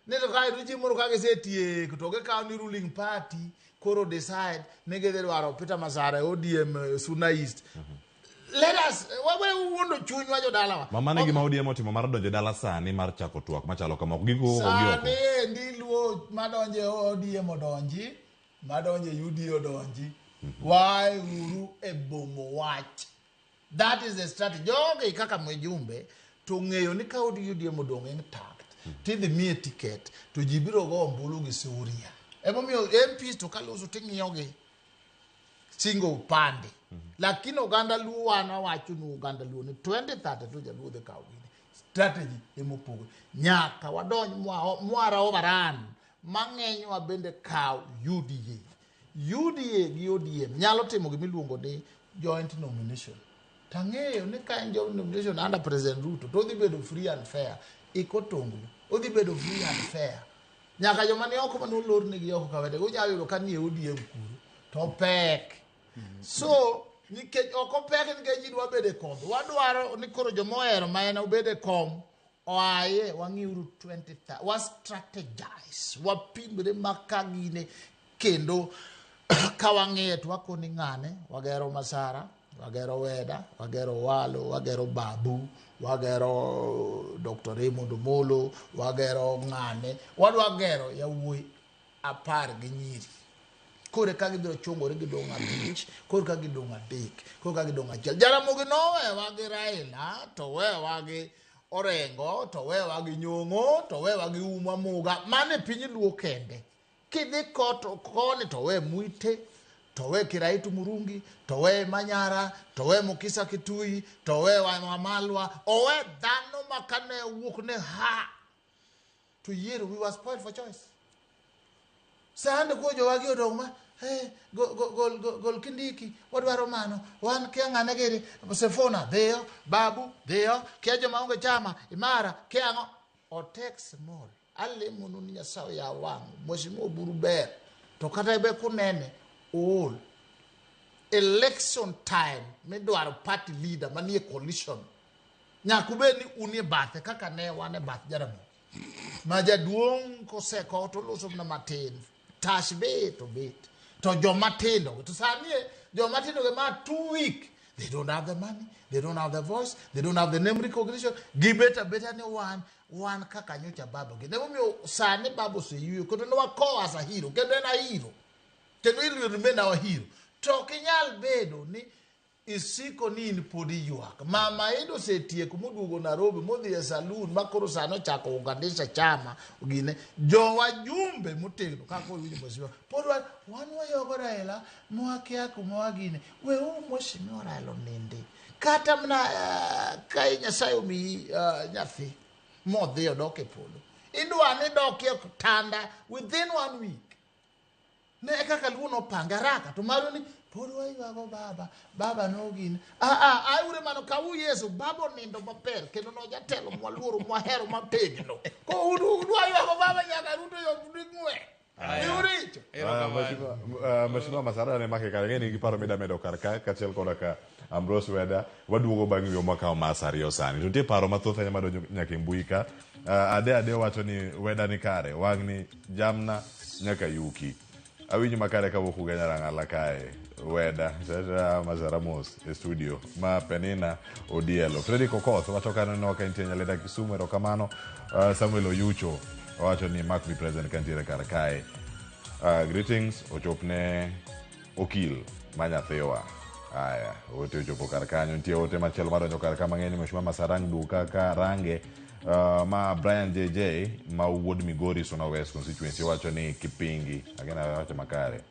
Ni to kae to chieng' moro ka gisetieko to gikawo ni ruling party koro decide ni gidhi dwaro Peter Masara e ODM Suna East. Let us wawe wuondo chunywa jodalawa. Ma mano e gima ODM otimo mar donjo e dala sani mar chako twak machalo kama ok giko gi oko. Sani endi luo madonje ODM odonji, madonje UDA odonji. Wae uru e bomo wach. That is the strategy. Jogi kaka Mwijumbe to ng'eyo ni ka UDM odong' intact, tidhi miye ticket to ji biro go ombulu gi Suria. Emomiyo MPs to kaloso ting'iyogi singo upande. Lakini oganda Luo wan wawacho ni oganda Luo ni 2032 jaluo dhi kawo gini. Strategy emopogore. Nyaka wadonj mwara overrun mang'enywa bende kaw UDA. UDA gi ODM nyalo timo gima iluongo ni joint nomination. Tang'eyo ni ka en joint nomination under President Ruto to odhi bedo free and fair. Iko tonglo. Odhi bedo free and fair. Nyaka joma ni oko mane olornegi oko kawete unyalo yudo ka nie ODM kuro to pek. So nikech ok opek nikech ji dwa bedo e kom. Wadwaro ni koro joma ohero ma en obed e kom oaye wang'iuru 20 wa strategize wapimre ma ka gine kendo ka wang'iye to wakoni ng'ane wagero Masara wagero Weda wagero Walo wagero Babu wagero Dr. Raymond Omolo wagero ng'ane wadwa gero yawuoyi 10 gi nyiri. Koro ka gibiro chungore gidong' 5, koro ka gidong' 3, koro ka gidong' 1. Jaramogi nowewa gi Raila, to wewa gi Orengo, to wewa gi Nyong'o, to wewa gi Uma Muga. Mano e piny Luo kende. Kidhi koni to we Mwite, to we Kiraitu Murungi, to we Manyara, to we Mukisa Kitui, to we Wamalwa, owe dhano ma kane wuok ne ha to yiero, we were spoiled for choice. Sande ko jowagi odong' ma Hey, gol Kindiki, wadwaro mano. Wan kia ng'ane giri, Sifuna dhiyo, Babu dhiyo, kia joma onge chama, Imara, kia ang'o. Otek small. Alemonu ni Nyasaye yaw wang'u. Mheshimiwa Oburu ber. To kata be kunene, ool. Election time midwaro party leader manie coalition. Nyaka ubed ni unie bathe kaka ne wan e bath Jaramogi. Ma jaduong' kosekow to oloso mana matin. Tash bet obet. To joma tindo, to sani joma tindo ge ma too weak. They don't have the money, they don't have the voice, they don't have the name recognition. Gibet abeta ni wan kaka nyocha baba. Emomiyo sani baba oseyueyo, kendo ne wakowo as a hero, kendo en a hero. Kendo he will remain our hero. To ok inyal bedo ni isiko ni in pod iywak. Mama Ida osetieko moduogo Nairobi modhi e saloon ma koro sani ochako unganisha chama gine. Jowajumbe motegno kaka owinjo mheshimiwa. Pod wan wayogo Raila mwakia kuma wagine. Weuru mheshimiwa Raila onindi. Kata mana ka Nyasaye omiyi nyathi modhi odok e polo. Idwa ni dokie tanda within 1 week. Ne kaka Luo nopange haraka to maru ni pod waywago baba, baba nogin. Aure mano kawu Yesu, baba onindo maber kendo nojatelo mwaluoro mwahero mategno. Ko udwa ywago baba nyaka Ruto yo ng'we. Richo. Mheshimiwa Masara ne make kar ng'eni gi paro mida medo kar ka kaachiel koda ka Ambrose Weda waduogo bang' yo makawo mas ariyo sani. To nitie paro mathoth ahinya madonjo nyaka e mbui ka. Ade wacho ni Weda ni kare, wang'ni jamna nyaka yuki. Awinjo makare kawuok Ugenya Rang'ala kae. Weda, Masara mos e studio ma Penina Odielo. Fredrick Okoth wacho ka neno ka nitie Nyalenda Kisumu, erokamano. Samuel Oyucho wacho ni Mark be present ka nitiere kar kae. Greetings ochopne okil ma nyathiwa. Aya, ote ochopo kar kanyo. Nitie ote machielo madonjo kar ka mang'eny. Mheshimiwa Masarang duka ka range. Ma Brian JJ ma wuod Migori Suna West constituency wacho ni Kipingi, agena wacho makare,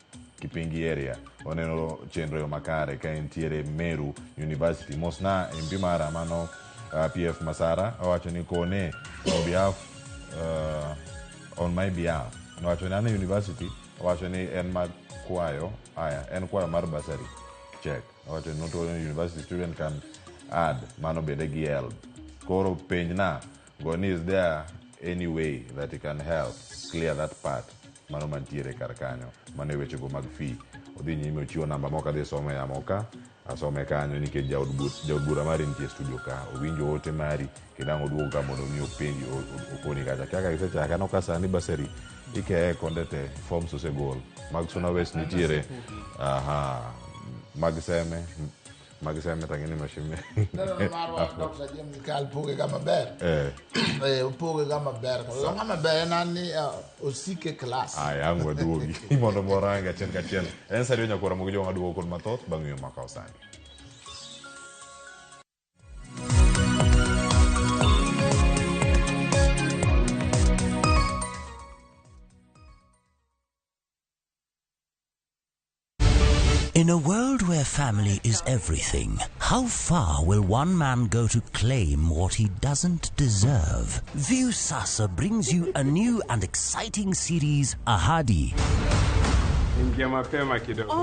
Kipingi area oneno chenro yo makare ka entiere Meru University. Mosna MP mara mano PF Masara owacho ni kone on behalf on my behalf nowacho ni an e university, owacho ni en ma kwayo, aya en kwayo mar bursary check. Owacho ni not only university student can add mano bende gi help. Koro penjna goni is there any way that he can help clear that part mano mantiere kar kanyo mano e wechego mag fee. Odhi nyime ochiwo namba moko adhi some yamo ka asome kanyo nikech jaod bura mari nitie studio ka owinjo ote mari kendo ang' oduogo ka mondo mi openji okoni kacha kaka gisechake aneno ka sani bursary ikeye konde te forms osegol mag Suna West nitiere aha mag Seme tang'eni mheshimiwa marwa Dr. James Kal poge ga maber. Opoge ga maber. Ng'ama maber en ni osike class. Aya ang' waduogi mondo morange achiel kachiel. En sa ariyo nyakwara mogi joma duogo kod mathoth bang' yo makawo sani. In a world where family is everything, how far will one man go to claim what he doesn't deserve? Viusasa brings you a new and exciting series, Ahadi.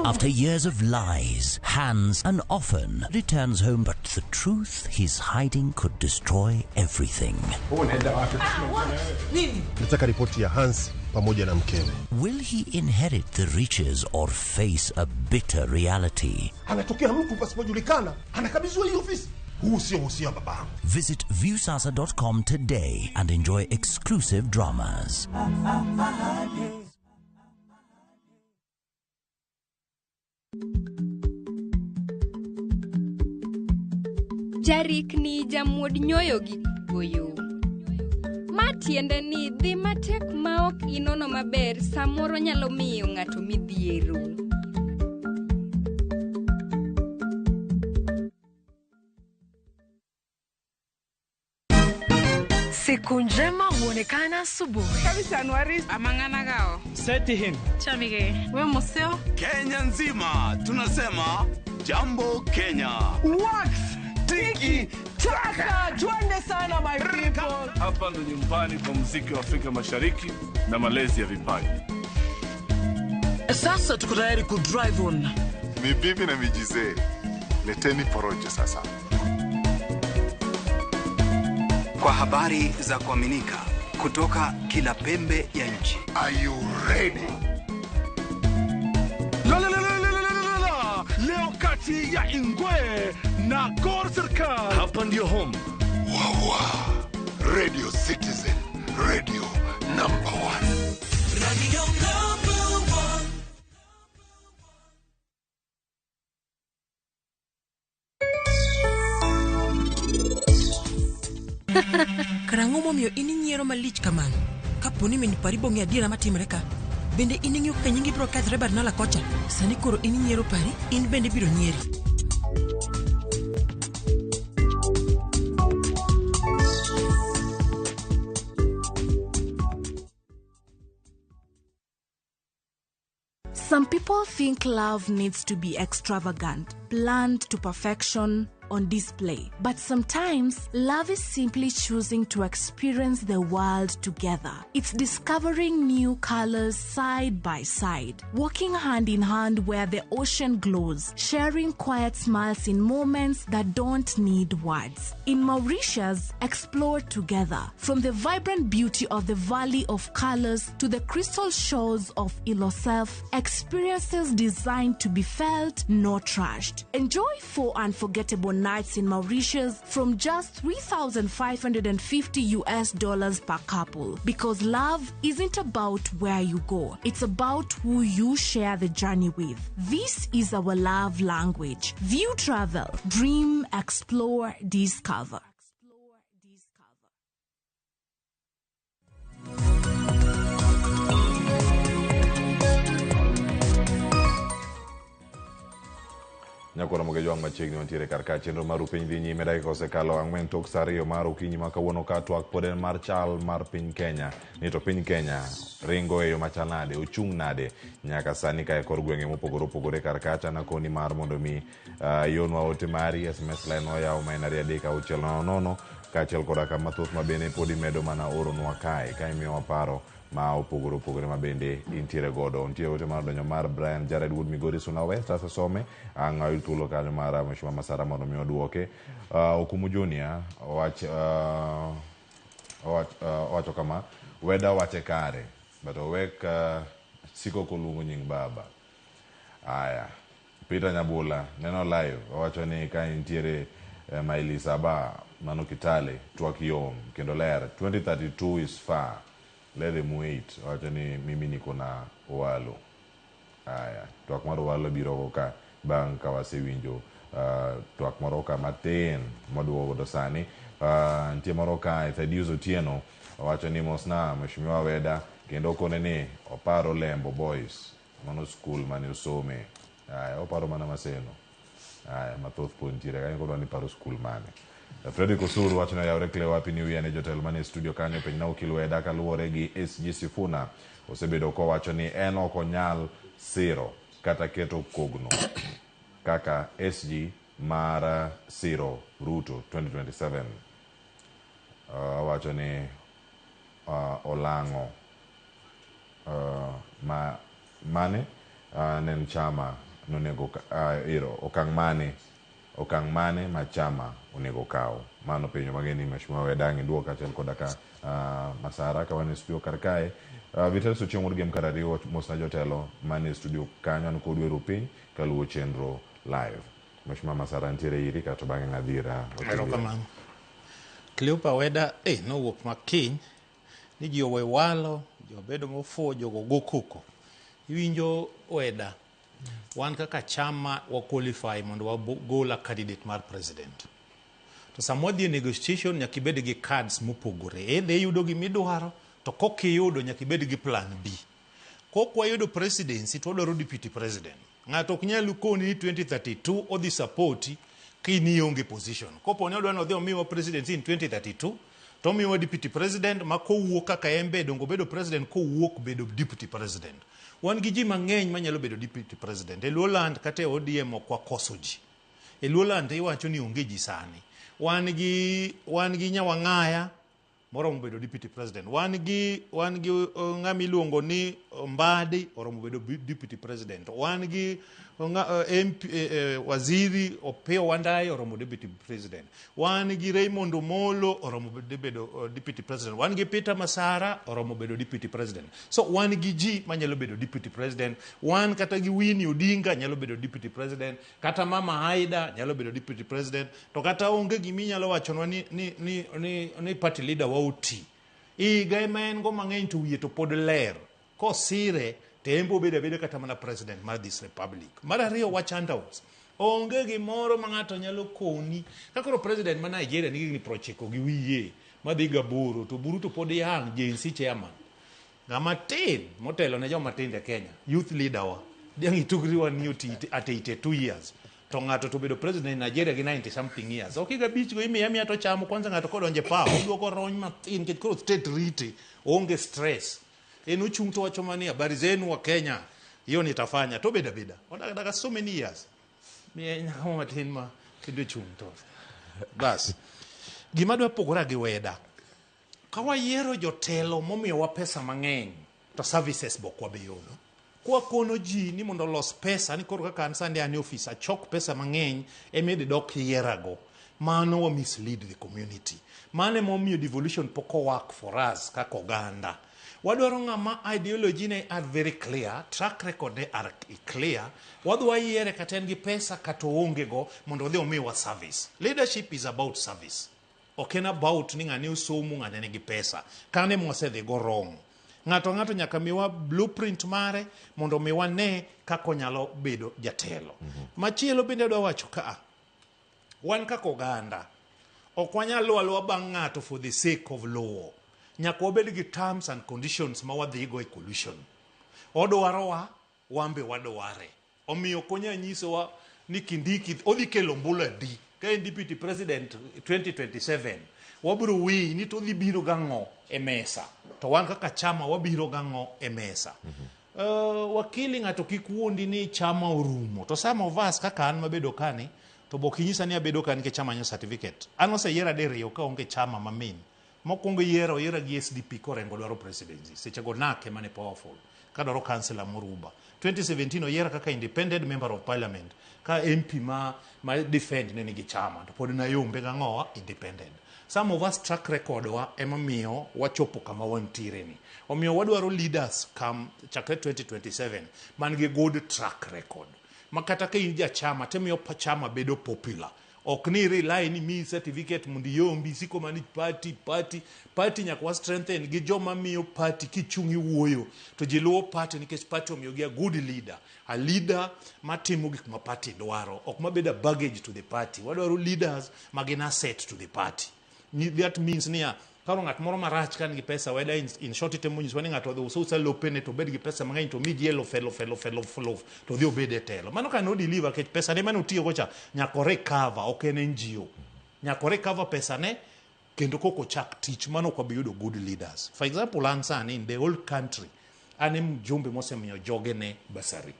After years of lies, Hans, and often returns home, but the truth he's hiding could destroy everything. Nataka ripoti ya Hans pamoja na mkewe. Will he inherit the riches or face a bitter reality? Anatokea mtu pasipojulikana, anakabidhiwa hii ofisi. Huu sio uhusia babangu. Visit viewsasa.com today and enjoy exclusive dramas. Jarikni jamuod nyoyo gi goyo. Ma tiende ni dhi matek ma ok inono maber samoro nyalo miyo ng'ato midhiero. Siku njema huonekana asubuhi. Kabisa amang'ana gao. Seti him. Chamige. We museo. Kenya nzima tunasema jambo Kenya. Wax tiki taka. Twende sana my people. Hapa ndo nyumbani kwa muziki wa Afrika Mashariki na malezi ya vipaji. Sasa tuko tayari ku drive on. Mibibi na mijizee, leteni porojo sasa. Kwa habari za kuaminika kutoka kila pembe ya nchi. Are you ready? La, la, la, la, la, la, la, la. Leo kati ya Ingwe na Gor Serikal. Hapa ndio home. Wawa. Radio Citizen, radio number 1. Radio number 1. Karang'o momiyo in inyiero malich kamano? Kapo ni min pari bong'e adiera matimore ka, bende in ing'eyo kaka nyingi biro kethore Barnala kocha? Sani koro in inyiero pari, in bende ibiro nyieri. Some people think love needs to be extravagant, planned to perfection, on display. But sometimes, love is simply choosing to experience the world together. It's discovering new colors side by side, walking hand in hand where the ocean glows, sharing quiet smiles in moments that don't need words. In Mauritius, explore together. From the vibrant beauty of the Valley of Colors to the crystal shores of Ilosef, experiences designed to be felt, not rushed. Enjoy 4 unforgettable nights in Mauritius from just $3,550 per couple. Because love isn't about where you go, it's about who you share the journey with. This is our love language. View Travel. Dream, explore, discover. Nyakora Mogejo machiegni wantiere kar ka chenro mar piny dhi nyime dakika osekalo 4 tok saa 2 mar okinyi ma kawuono ka twak pod en mar chal mar piny Kenya ni to piny Kenya ringo e yo machal nade, ochung' nade nyaka sani ka e kor gwenge mopogore opogore kar kacha nakoni mar mondo mi ionwa ote mari SMS line oyaw ma en 2 3 6 0 0 kaachiel koda ka mathoth ma bende pod imedo mana oronwa kae ka imiyowa paro ma opogore opogore ma bende intiere godo. Nitie ote mar donjo mar Brian Jared Wood Migori Suna West asesome ang' ayud thuolo kanyo mar Mheshimiwa Masara mondo mi oduoke. Okumu Junior owacho kama weda wache kare but owek siko koluongo nying baba. Aya Peter Nyabula neno live owacho ni ka intiere maili 7 mano Kitale twak yom kendo ler 2032 is far. Let them wait. Wacho ni mimi niko na Owalo. Aya, twak mar Owalo biro ka bang' ka wasewinjo twak moro ka matin maduogo godo sani. Nitie moro ka Thaddeus Otieno owacho ni mosna Mheshimiwa Weda kendo okone ni oparo Lembo Boys mano skul mane osome. Aya, oparo mana Maseno. Aya, mathoth pod nitiere kanyo kodwa ni paro skul mane. Fredrick Osuru wacho ni oyawre Cleo Happy New Year ne jotelo mane studio kanyo penj na okil Weda kaluwore gi SG Sifuna osebedo kowacho ni en ok onyal siro kata keto kogno kaka SG mar siro Ruto 2027. Owacho ni olang'o mane ne chama nonego iro okang' mane ma chama onego kaw. Mano penjo mageni Mheshimiwa Weda ang' iduok achiel koda ka Masara ka wan e studio kar kae. Vitalis Ochieng' wuod Gem kar ariyo mosna jotelo mane studio kanyo an kod wero piny kaluwo chenro live. Mheshimiwa Masara nitiere iri kato bang'e ng'adhira. Erokamano. Cleopa Weda nowuok makiny ni ji owe walo, jobedo mofuwo, jogo go koko. Iwinjo Weda, wan kaka chama wa qualify mondo wagol a candidate mar president. To sama wadhi e negotiation nyaka ibed gi cards mopogore. Either iyudo gimidwaro to kok iyudo nyaka ibed gi plan B. Kok wayudo presidency to wadwaro deputy president. Ng'ato ok nyal koni ni 2032 odhi support ka ionge position. Kopo ni odwa ni odhi omiwa presidency in 2032 to omiwa deputy president ma kowuok kaka en be dongo bedo president kowuok bedo deputy president. Wan gi ji mang'eny manyalo bedo deputy president. E Luoland kata e ODM ok wakoso ji. E Luoland iwacho ni onge ji sani. Wan gi Nyawang'aya Moromo bedo deputy president. Wan gi ng'ama iluongo ni Mbadi, oromo bedo deputy president. Wan gi MP, waziri Opiyo Wandayi, oromo deputy president. Wan gi Raymond Omolo, oromo bedo deputy president. Wan gi Peter Masara, oromo bedo deputy president. So wan gi ji manyalo bedo deputy president. Wan kata gi Winnie Odinga nyalo bedo deputy president, kata Mama Aida nyalo bedo deputy president. To kata onge giminyalo wachonwa ni party leader wa oti higa ema en go mang'eny, to wiye to pod ler kosire, to en be obedo abeda kata mana president mar this republic. Mar ariyo, wach handouts, onge gimoro ma ng'ato nyalo koni. Ka koro president ma Nigeria nigi higni 90 gi wiye madhi gaboro, to Buru to pod yang Gen Z chairman, ng'ama tin motelo ne joma tindo e Kenya, youth leader wa diang' itugri ni oti at 82 years, to ng'ato to bedo president in Nigeria gi 90 something years, ok higa 5 go imiye amiya to chamo. Kwanza ng'ato kodonje power oduoko rony mathin, nikech koro state rite, oonge stress. En ochung' to wacho mani, "Habari zenu wa Kenya, hiyo nitafanya," to bedo abeda odak daka so many years. Miye nyako matin ma kendo chung' to bas. Gima dwa pogora gi weda, ka wayiero jotelo momiyowa pesa mang'eny to services bok wabiyudo. Kwakono ji ni mondo olos pesa ni koro kaka an sani an e ofis achok pesa mang'eny emidhi dok yierago, mano wa mislead the community. Mano emomiyo devolution pok o work for us. Kaka oganda wadwaro ng'ama ideology ne are very clear, track record ne are clear. Wadhi wayiere kata en gi pesa kata oonge go, mondo odhi omiwa service. Leadership is about service, ok en about ni ng'ane osomo, ng'ane nigi pesa. Kane mwasedhi go wrong, ng'ato nyaka miwa blueprint mare mondo mi wane kaka onyalo bedo jatelo. Machielo bende adwa wacho kaa, wan kaka oganda ok wanyal luwo aluwa bang' ng'ato for the sake of luwo. Nyaka wabed gi terms and conditions ma wadhigo e coalition. Odwarowa, wan be wadware. Omiyo ok onyal nyisowa ni Kindiki odhi kelo ombulu adi ka en deputy president 2027. Wabiro weyi ni to odhi biro gang'o e mesa, to wan kaka chama wabiro gang'o e mesa. Wakili, ng'ato kik wuondi ni chama orumo. To some of us kaka an mabedo kani, to bok inyisa ni abedo ka nikech chama manyo certificate. An oseyiera diriyo kaonge chama mamin. Mokwongo yiero oyiera gi SDP korengo dwaro presidency, sechego NAK ema ne powerful kadwaro councillor Moruba. 2017 oyiera kaka independent member of parliament ka MP ma defend ne nigi chama, to pod nayombe gang'owa independent. Some of us, track record wa emomiyo wachopo kama wantiere ni. Omiyo wadwaro leaders kam chakre 2027 man gi good track record, ma kata ka in jachama timiyo chama bedo popular, ok ni rely ni miyi certificate mondo iyombi siko mani party party party. Nyaka wa strengthen gi joma miyo party kichung' iwuoyo to ji luwo party, nikech party omiyogi a good leader, a leader matimo gik ma party dwaro, ok mabedo a baggage to the party. Wadwaro leaders ma gin asset to the party. That means niya, koro ng'at moro marach ka nigi pesa weda in short itemo nyiswa ni ng'ato odhi uso usa lopene to obed gi pesa mang'eny to mi ji eluf eluf eluf eluf eluf to odhi obed e telo. Mano ka no deliver kech pesa ne mane otiyogo cha nyaka o recover, ok en NGO, nyaka o recover pesa ne kendo koko chak tich. Mano ok wabi yudo good leaders. For example, an sani in the whole country an e mjumbe mosemiyo jogene bursary.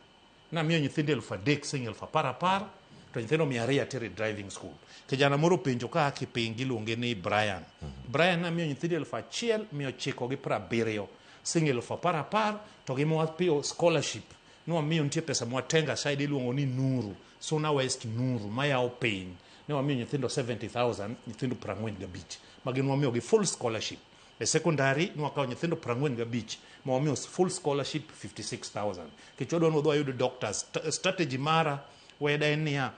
Namiyo nyithindo 3,000 siling 10,010, to nyithindo 200 atero e driving school. Kijana moro penjo ka Kipingi iluonge ni Brian. Brian, namiyo nyithindo 1,970 siling 10,010, to gi mwapiyo scholarship nwamiyo nitie pesa mwatenga aside iluongo ni Nuru Suna West, Nuru mayawo piny. Ne wamiyo nyithindo 70,000, nyithindo 45 ma gin wamiyogi full scholarship. E secondary nwakawo nyithindo 45 ma wamiyo full scholarship 56,000, nikech wadwa ni wadhi wayud doctors. Strategy mara weda en niya,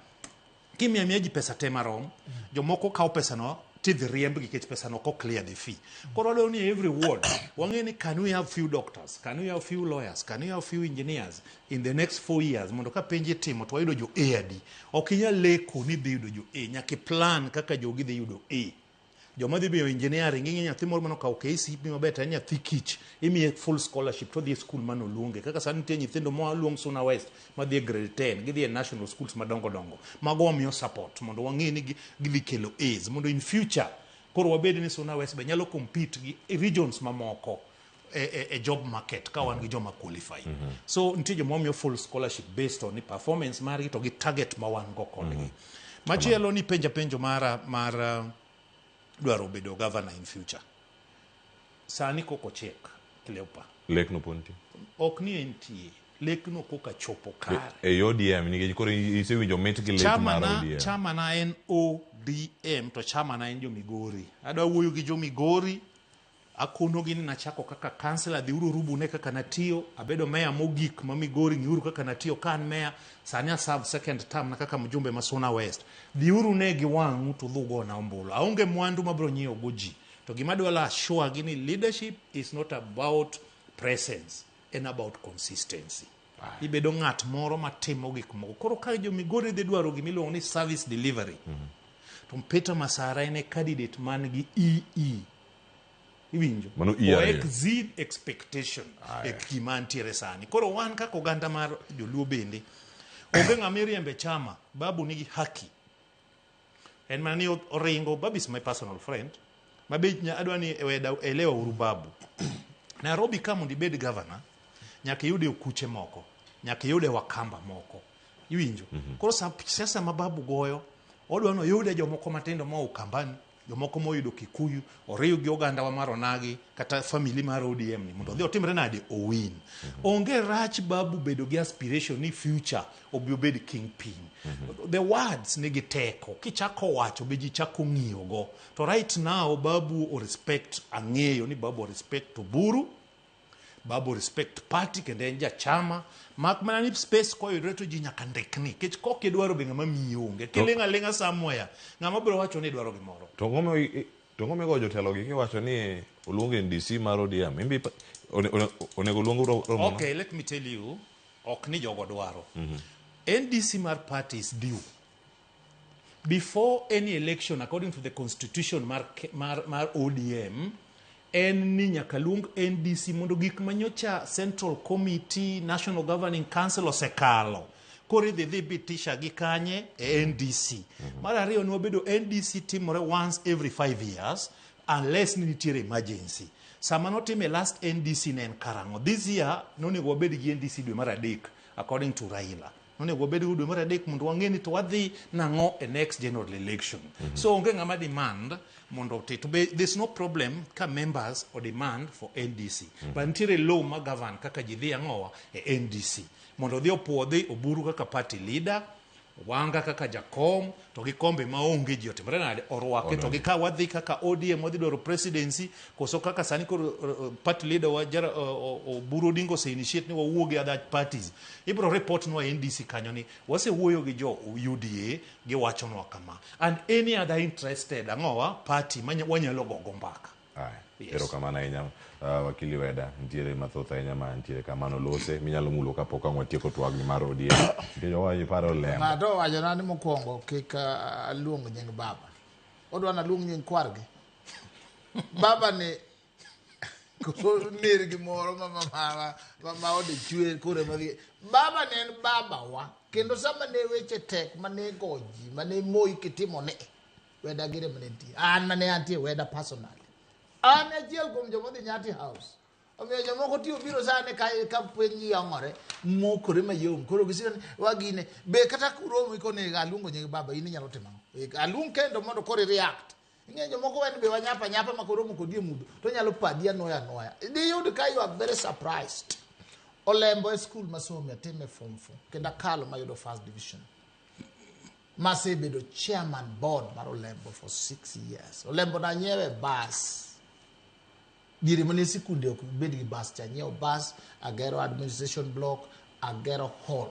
kimiyo amiya ji pesa te marom, jomoko kawo pesano tidhi riembgi nikech pesano ok clear the fee. Koro wadwaro ni every ward wang'e ni can we have few doctors, can we have few lawyers, can we have few engineers in the next 4 years, mondo ka penj itimo to wayudo jo A adi. Ok inyal leko ni dhi yudo jo A, nyaka i plan kaka jogi dhi yudo A. Joma dhi bedo engineering, ing'e nyathi moro manokawo KCPE maber to en nyathi kich, imiye full scholarship to odhi e school manoluonge. Kaka sani nitie nyithindo moa luong Suna West madhi e grade 10, gidhi e national schools madongo dongo, mago wamiyo support mondo wang'e ni gidhi kelo A's, mondo in future koro wabed ni Suna West be nyalo compete gi regions mamoko e job market ka wan gi joma qualified. So nitie joma wamiyo full scholarship based on ni performance margi to gi target ma wan go kodgi. Machielo ni penja penjo mara mar dwaro bedo governor in future. Sani koko chik Cleopa. Lek no pod nitie. Ok ni entie. Lekno koka chopo kare. E ODM nikech koro isewinjo mit gi lek mar ODM. Chama na en ODM to chama na en jo Migori. Adwa wuoyo gi jo Migori. Akonogi ni nachako kaka kansela, dhiuru rubune kaka natiyo, abedo meya mogik ma Migori, ng'iuru kaka natiyo ka an meya, sani aserve second term na kaka mjumbe ma Suna West. Dhiuru ne gi wang'u to udhi ugona ombulu. Aonge mwandu mabiro nyiewo go ji. To gima adwa assure gi ni leadership is not about presence, en about consistency. Ibedo ng'at moro matimo gik moko. Koro ka jo Migori dhi dwaro gima iluongo ni service delivery, to Peter Masara en e candidate man gi EE. Iwinjo? Mano E O ariyo. exceed expectation e gima ntiere sani. Koro wan kaka oganda mar joluo bende, onge ng'ama iriembe chama, Babu nigi haki. En mana ni oringo, Babu is my personal friend. Mabe adwa ni weda elewa uru Babu. Nairobi ka mondo ibed governor, nyaka iyude okuche moko, nyaka iyude wakamba moko. Iwinjo? Koro siasa ma Babu goyo, odwa ni oyude jomoko matindo moa Ukambani, jomoko moyudo Kikuyu, oriw gi oganda wa mar Onagi kata family mar ODM ni mondo odhi otimre nade owin. Onge rach Babu bedo gi aspiration ni future obi obed kingpin. The words nigi teko, kichako wacho be ji chako ng'iyogo. To right now Babu o respect, ang'eyo ni Babu o respect Oburu, Babu respect party kendo en jachama mak mana ni space koyudore to ji nyaka ndikni nikech kok idwaro be ng'ama miyi onge kiling' aling'a somewhere ng'ama biro wacho ni idwaro gimoro. To ng'o migo jotelo gi kiwacho ni oluong NDC mar ODM imbi onego oluong romo no? Okay, let me tell you, ok ni jogo dwaro. NDC mar party is due before any election according to the constitution mar ODM. En ni nyaka luong NDC mondo gik manyocha Central Committee, National Governing Council osekalo. Koro idhi dhi bitisha gi kanye e NDC. Mar ariyo ni wabedo NDC timore once every 5 years unless ni nitiere emergency. Sama notime last NDC ne en karang'o? This year nonego wabed gi NDC dwe mar 3 according to Raila. Nonego wabed go dwe mar 3 mondo wang'e ni to wadhi nang'o e next general election. So onge ng'ama demand mondo oti. To be there's no problem ka members o demand for NDC. But nitiere law ma govern kaka ji dhi ang'owa e NDC. Mondo odhi opuodhi Oburu kaka party leader, Wanga kaka jakom, to gi kombe maonge ji otimre nade orwake, to gi ka wadhi kaka ODM wadhi dwaro presidency, koso kaka sani koro party leader wa Oburu Odinga ose initiate ni wawuo gi other parties. Ibro report nwa NDC kanyo ni wasewuoyo gi jo UDA giwachonwa kama. And any other interested ang'owa party wanyalo gogo mbaka. Yes. Erokamano ahinya wakili Weda, nitiere mathoth ahinya ma nitiere kamano lose minyalo mulo kapok ang' watieko twagni mar ODM. Nikech owacho iparo lembo. Ng'ato owachona ni mokwongo kik aluong nying baba. Odwa naluong nying kwargi. Baba ni koso ner gimoro ma ode chwer koro ema dhi. Baba ne en baba wa. Kendo sama ne weche tek mane go ji, mane Moi kitimo ne, Weda gire mane nitie. An mane antie Weda personally. An achiel kuom joma odhi Nyati House. Omiyo jomoko tiyo biro sani ka piny yong'ore, mokore mayom. Koro gisiko ni wagine. Be kata kuromo ikone aluongo nying baba, in inyalo timo ang'o? Aluong kendo mondo koro i-react. Ing'eyo jomoko wen be wanyapa nyapa ma koromo kodi e mudho, to nyalo padi anuoya anuoya. Diyud ka you are very surprised. Olembo e school masome, atime form 4. Kendo akalo mayudo first division. Masebedo chairman board mar Olembo for 6 years. Olembo nanyiewe bus. Diere mane sikunde ok bed gi bus cha, anyiewo bus, agero administration block, agero hall.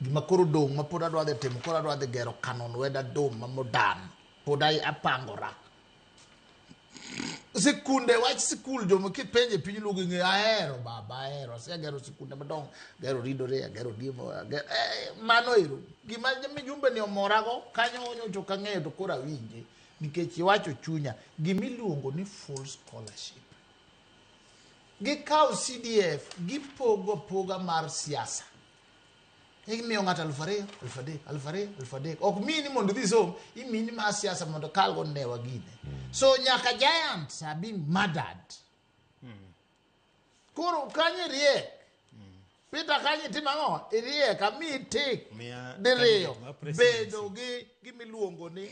Gima koro dong' ma pod adwa dhi timo, koro adwa dhi gero Canon Weda Dome ma modern. Pod apangora. Sikunde, wach sikul, joma kipenje piny lugo ing'eyo, ahero baba, ahero. Asegero sikunde madongo, agero Ridore, agero Diemo, agero, mano ero. Gima mijumbe ni omorago, kanyo nyocha ok ang'eyo to koro awinje. Nikech iwacho chunya, gimiluongo ni full scholarship. Gikawo CDF, gipogo apoga mar siasa. Imiyo ng'ato 2,000, 3,000, 2,000, 3,000. Ok miyi ni mondo idhi som, imiyi ni mar siasa mondo kalgo newa gine. So nyaka giants are being murdered. Koro kanyo iriek. Peter kanyo itimo ang'o? Iriek, amiyi tik diriyo. Bedo gi gimiluongo ni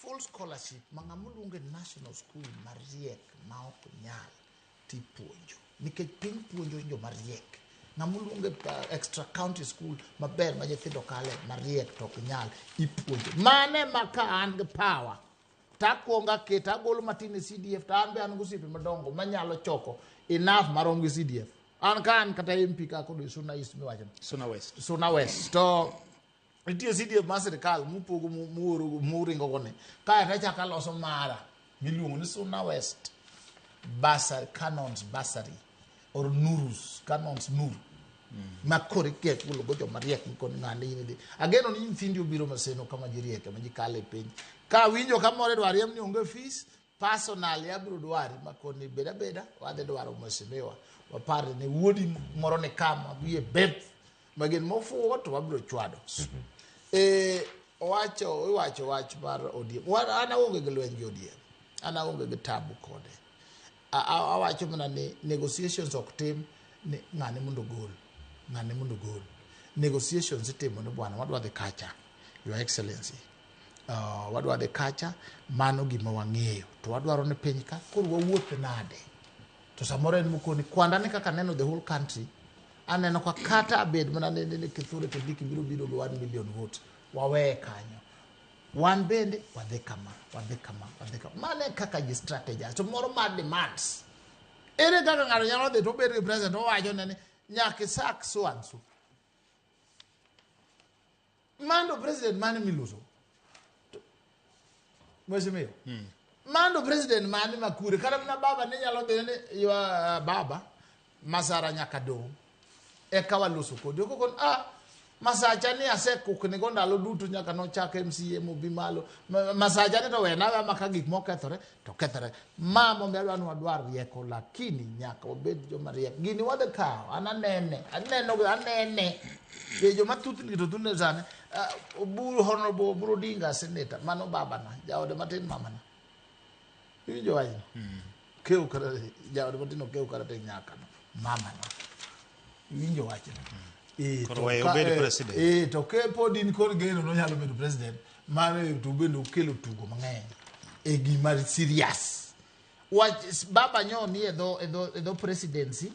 Full scholarship ma ng'ama oluongo e national school mariek ma ok nyal tipuonjo. Nikech piny puonjo joma riek. Ng'ama oluongo e extra county school maber ma nyithindo kale mariek to ok nyal ipuonjo. Mane ma ka an gi power takwongo aketo agolo matin e CDF to an be an gi osiepe madongo manyalo choko enough marom gi CDF. An ka an kata MP ka kod Suna East miwacho. Suna West. Suna West. To nitie CDF mar sirikal mupogo muoro muringo go ni. Kae to achako aloso mara miluongo ni Suna West Bursary, Canons Bursary or Nurus, Canons Nuru. Ma koro iketo go joma riek mikoni ng'ane in idhi. Ageno ni nyithindi obiro Maseno kama ji rieke ma ji kale piny. Ka winjo ka moro idwa riemb ni onge fees, personally abiro dwari makoni bed abeda wadhi dwaro mheshimiwa. Wapar ni wuodi moro ni kama wiye beth ma gin mofuwo to wabiro chwado. Owacho iwacho wach mar ODM. An aonge gi lweny gi ODM. An aonge gi tabu kode. Awacho mana ni negotiations ok tim ni ng'ane mondo ogol. Ng'ane mondo ogol. Negotiations itimo ni bwana wadwa dhi kacha. Your Excellency. Wadwa dhi kacha, mano gima wang'eyo. To wadwaro ni piny ka koro wawuoth nade. To samoro en mokoni kwanda ni kaka aneno the whole country aneno ka kata abed mana ni Kithure Kindiki biro biro gi 1 million votes waweye kanyo wan bende wadhi kama wadhi kama wadhi kama mano e kaka ji strategize to moro mar demands ere kaka ng'ato nyalo dhi to obed gi president owacho ne ni nyaka isak so and so mano president mane miloso mheshimiwa mano president mane makure kata mana baba ne nyalo dhi ni ywa baba masara nyaka dong eka waloso kodi okokon masacha ni asekukni go ndalo duto nyaka nochak MCA mobi malo masacha ni to wena aweya maka gik mokethore to kethore ma momiyo adwa ni wadwar rieko lakini nyaka wabed joma riek gini wadhi kawo an anene aneno anene e joma thuthni to thuthni sani Oburu Honorable Oburu Odinga senator mano babana jaode matin mamana iwinjo wachno kew kata jaode matin okew kata tek nyakano mamana iwinjo wachno Koro weyo obed president. To ke pod in kod geno nonyalo bedo president mano to bende okelo tugo mang'eny e gima serious wach baba nyo ni e dho presidency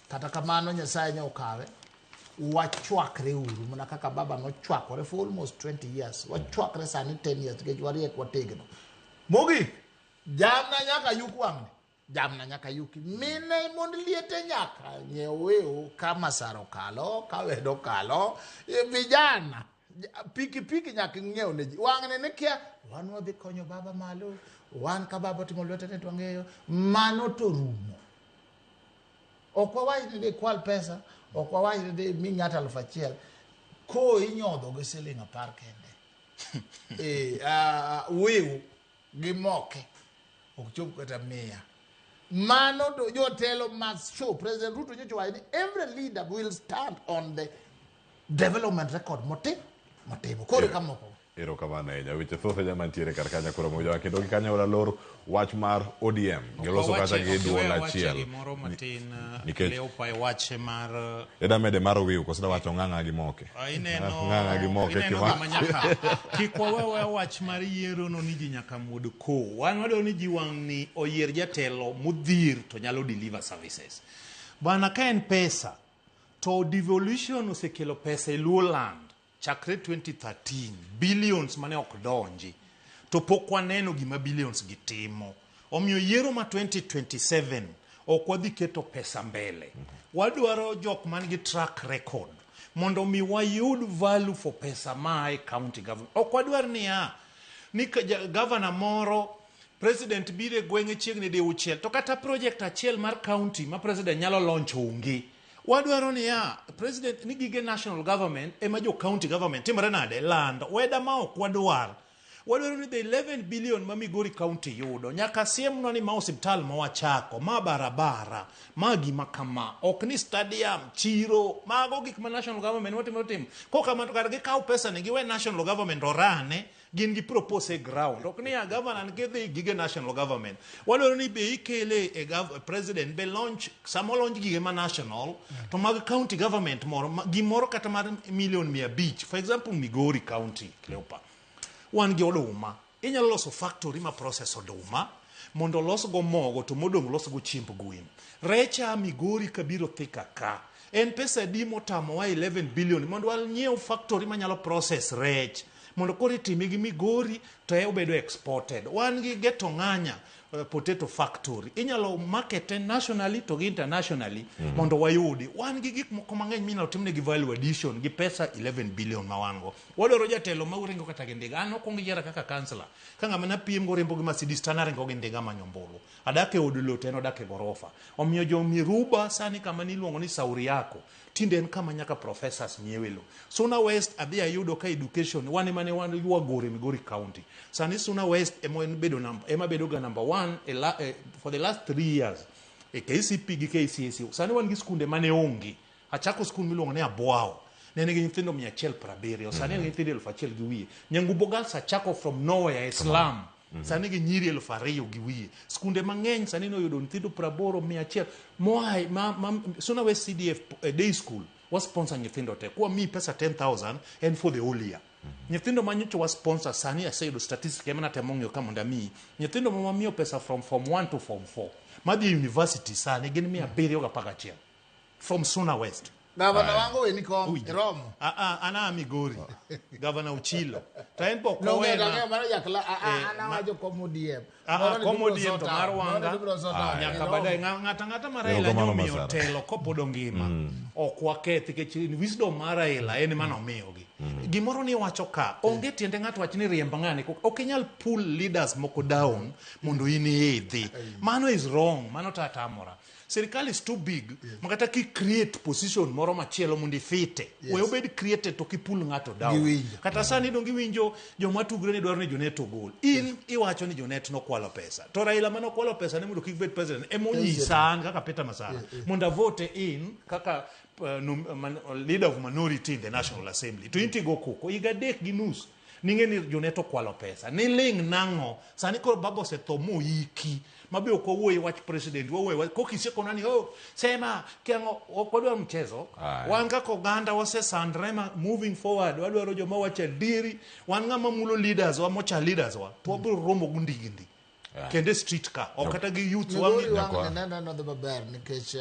kata kamano Nyasaye nyo okawe wachwakre uru mana kaka baba nochwakore for almost 20 years wachwakre sani 10 years nikech wariek wategno mogik jamna nyaka yuk wang'ni jamna nyaka yuki mine mond liete nyaka nyiew ka masara okalo ka wedo okalo vijana pikipiki nyaka ng'iew ne ji wang'ni ni kia wan wadhi konyo baba malo wan ka baba otimo lwetene to wang'eyo mano to rumo ok wawach ni dhi kwal pesa ok wawach ni dhi mi ng'ato 1000 ko inyodho gi siling 10 kende wiu gi moke ok chop kata 100 mano to jotelo must show President Ruto nyocha wacho ni every leader will stand on the development record motimo koro kamoko Erokamano ahinya. Weche thoth ahinya mantiere kar kanyo koro mojawa kendo gi kanyo walor wach mar ODM. Giloso kata gi duol achiel. Gimoro matin Nikech Leopa e wach mar Eda mede mar wiu koso wacho ng'ang'a gi moke. Ng'ang'a gi moke ineno kima. gima nyaka kik wawe wach mar yiero no ni ji nyaka muod ko. Wan wadwaro ni ji wang' ni oyier jatelo modhir to nyalo deliver services. Bana ka en pesa to devolution osekelo pesa e Luo land chakre 2013 billions mane ok donji to pok waneno gima billions gi timo. Omiyo yiero ma 2027 ok wadhi keto pesa mbele. Wadwaro jok man gi track record mondo mi wayud value for pesa maa e county government. Ok wadwar niya ni governor moro president biro e gweng'e chiegni diuchiel to kata project achiel mar county ma president nyalo launch onge. Wadwaro niya president ni gige national government ema jo county government timore nade lando weda ma ok wadwar. Wadwaro ni the 11 billion ma Migori County yudo nyaka siemnwa ni ma osiptal ma wachako, ma barabara, ma gima kama, ok ni stadium, chiro, mago gik ma national government watimo timo. Kokamano to kar gikaw pesa ni giwe national government orane, gin gi propose e ground. Ok ni ya governor nikidhi gige national government. Wadwaro ni be ikele e president be launch, sama launch gige ma national, to mag county government moro, gimoro kata mar milion 500. For example, Migori County, Cleopa. Wan gi oduma. Inyalo loso factory ma process oduma mondo olosgo mogo to modong' losgo chiemb gwen. Recha Migori kabiro Thika ka. En pesa adi motamowa 11 billion mondo wanyiew factory manyalo process rech mondo koro itime gi Migori to e obedo exported. Wan gi Geto Ng'anya potato factory. Inyalo market nationally to gi internationally mondo wayudi. Wan gi gik moko mang'eny minyalo timnegi value addition gi pesa 11 billion ma wan go. Wadwaro jatelo ma ringo kata gi ndiga. An okwong yiera kaka councillor. Ka ng'ama napiem go ringo gi Mercedes to an aringo gi ndiga manyo ombulu. Adak e od lowo to en odak e gorofa. Omiyo jo Miruba sani kama niluongo ni Sauri Yako tinde en kama nyaka professors nyiewe lowo. Suna West adhi ayudo ka education wan ema ne wan ywagore Migori County. Sani Suna West ema en bedo number, ema bedo ga number one e la, e, for the last 3 years e KCP gi KCSE. Sani wan gi skunde mane onge. Achako skul miluongo ni Abwao. Ne nigi nyithindo 170, sani en gi nyithindo 1,200. Nyangubo Girls achako from nowhere e slum. Sani gi nyiri 2,200. Skunde mang'eny sani noyudo nyithindo 80, 100 moa ma Suna West CDF day school wa sponsor nyithindo te. Kwa mi pesa 10,000 en for the whole year. Nyithindo ma nyocha wa sponsor sani aseyudo statistic ema natemo ng'iyo ka mondo amiyi. Nyithindo ma wamiyo pesa from form 1 to form 4 madhi e university sani gin 711 from Suna West. Gavana wango weni kom iromo. An aa Migori. Gavana Ochilo. To en pok No, owena. ng'eyo mano jakla an awacho kom ODM. Ah, Moro ni kom gibiro ODM to sort mar out. Wanga. Moro ni gibiro sort out. Nyaka Iromo. baadaye ng'ato ang'ata ma Raila Erokamano, nyomiyo Masara. telo kopod ongima ok wakethi nikech wisdom mar Raila en ema nomiyogi. Gimoro ni wacho ka onge tiende ng'ato wach ni riemb ng'ani ok inyal pull leaders moko down mondo in iidhi. Mano is wrong, mano to atamora. Sirikal is too big ma kata ki create position moro machielo mondo ifite. We obed created to kipull ng'ato down. Giwinjo. Kata sani dong iwinjo joma tugre ni dwaro ni Junet ogol. In iwacho ni Junet nokwalo pesa. To Raila mane okwalo pesa ne mondo kik bed president ema onyisa an kaka Peter Masara mondo avote in kaka leader of minority in the National Assembly. To in tigo koko higa 3.5 ning'e ni Junet okwalo pesa. Niling' nang'o? Sani koro baba osetho moiki. Mabe ok wawuoye wach president, wawuoye wach kokisiekona ni oh, sema kiang'o ok wadwar mchezo. Aye. Wan kaka oganda wasesandre ma moving forward wadwaro joma wacho adieri. Wan ng'ama mulo leaders wa mocha leaders wa to wabiro romo gi ndigni. Kendo e street ka ok kata gi youth wa Migori Nyakwa. wang' ni neno dhi maber nikech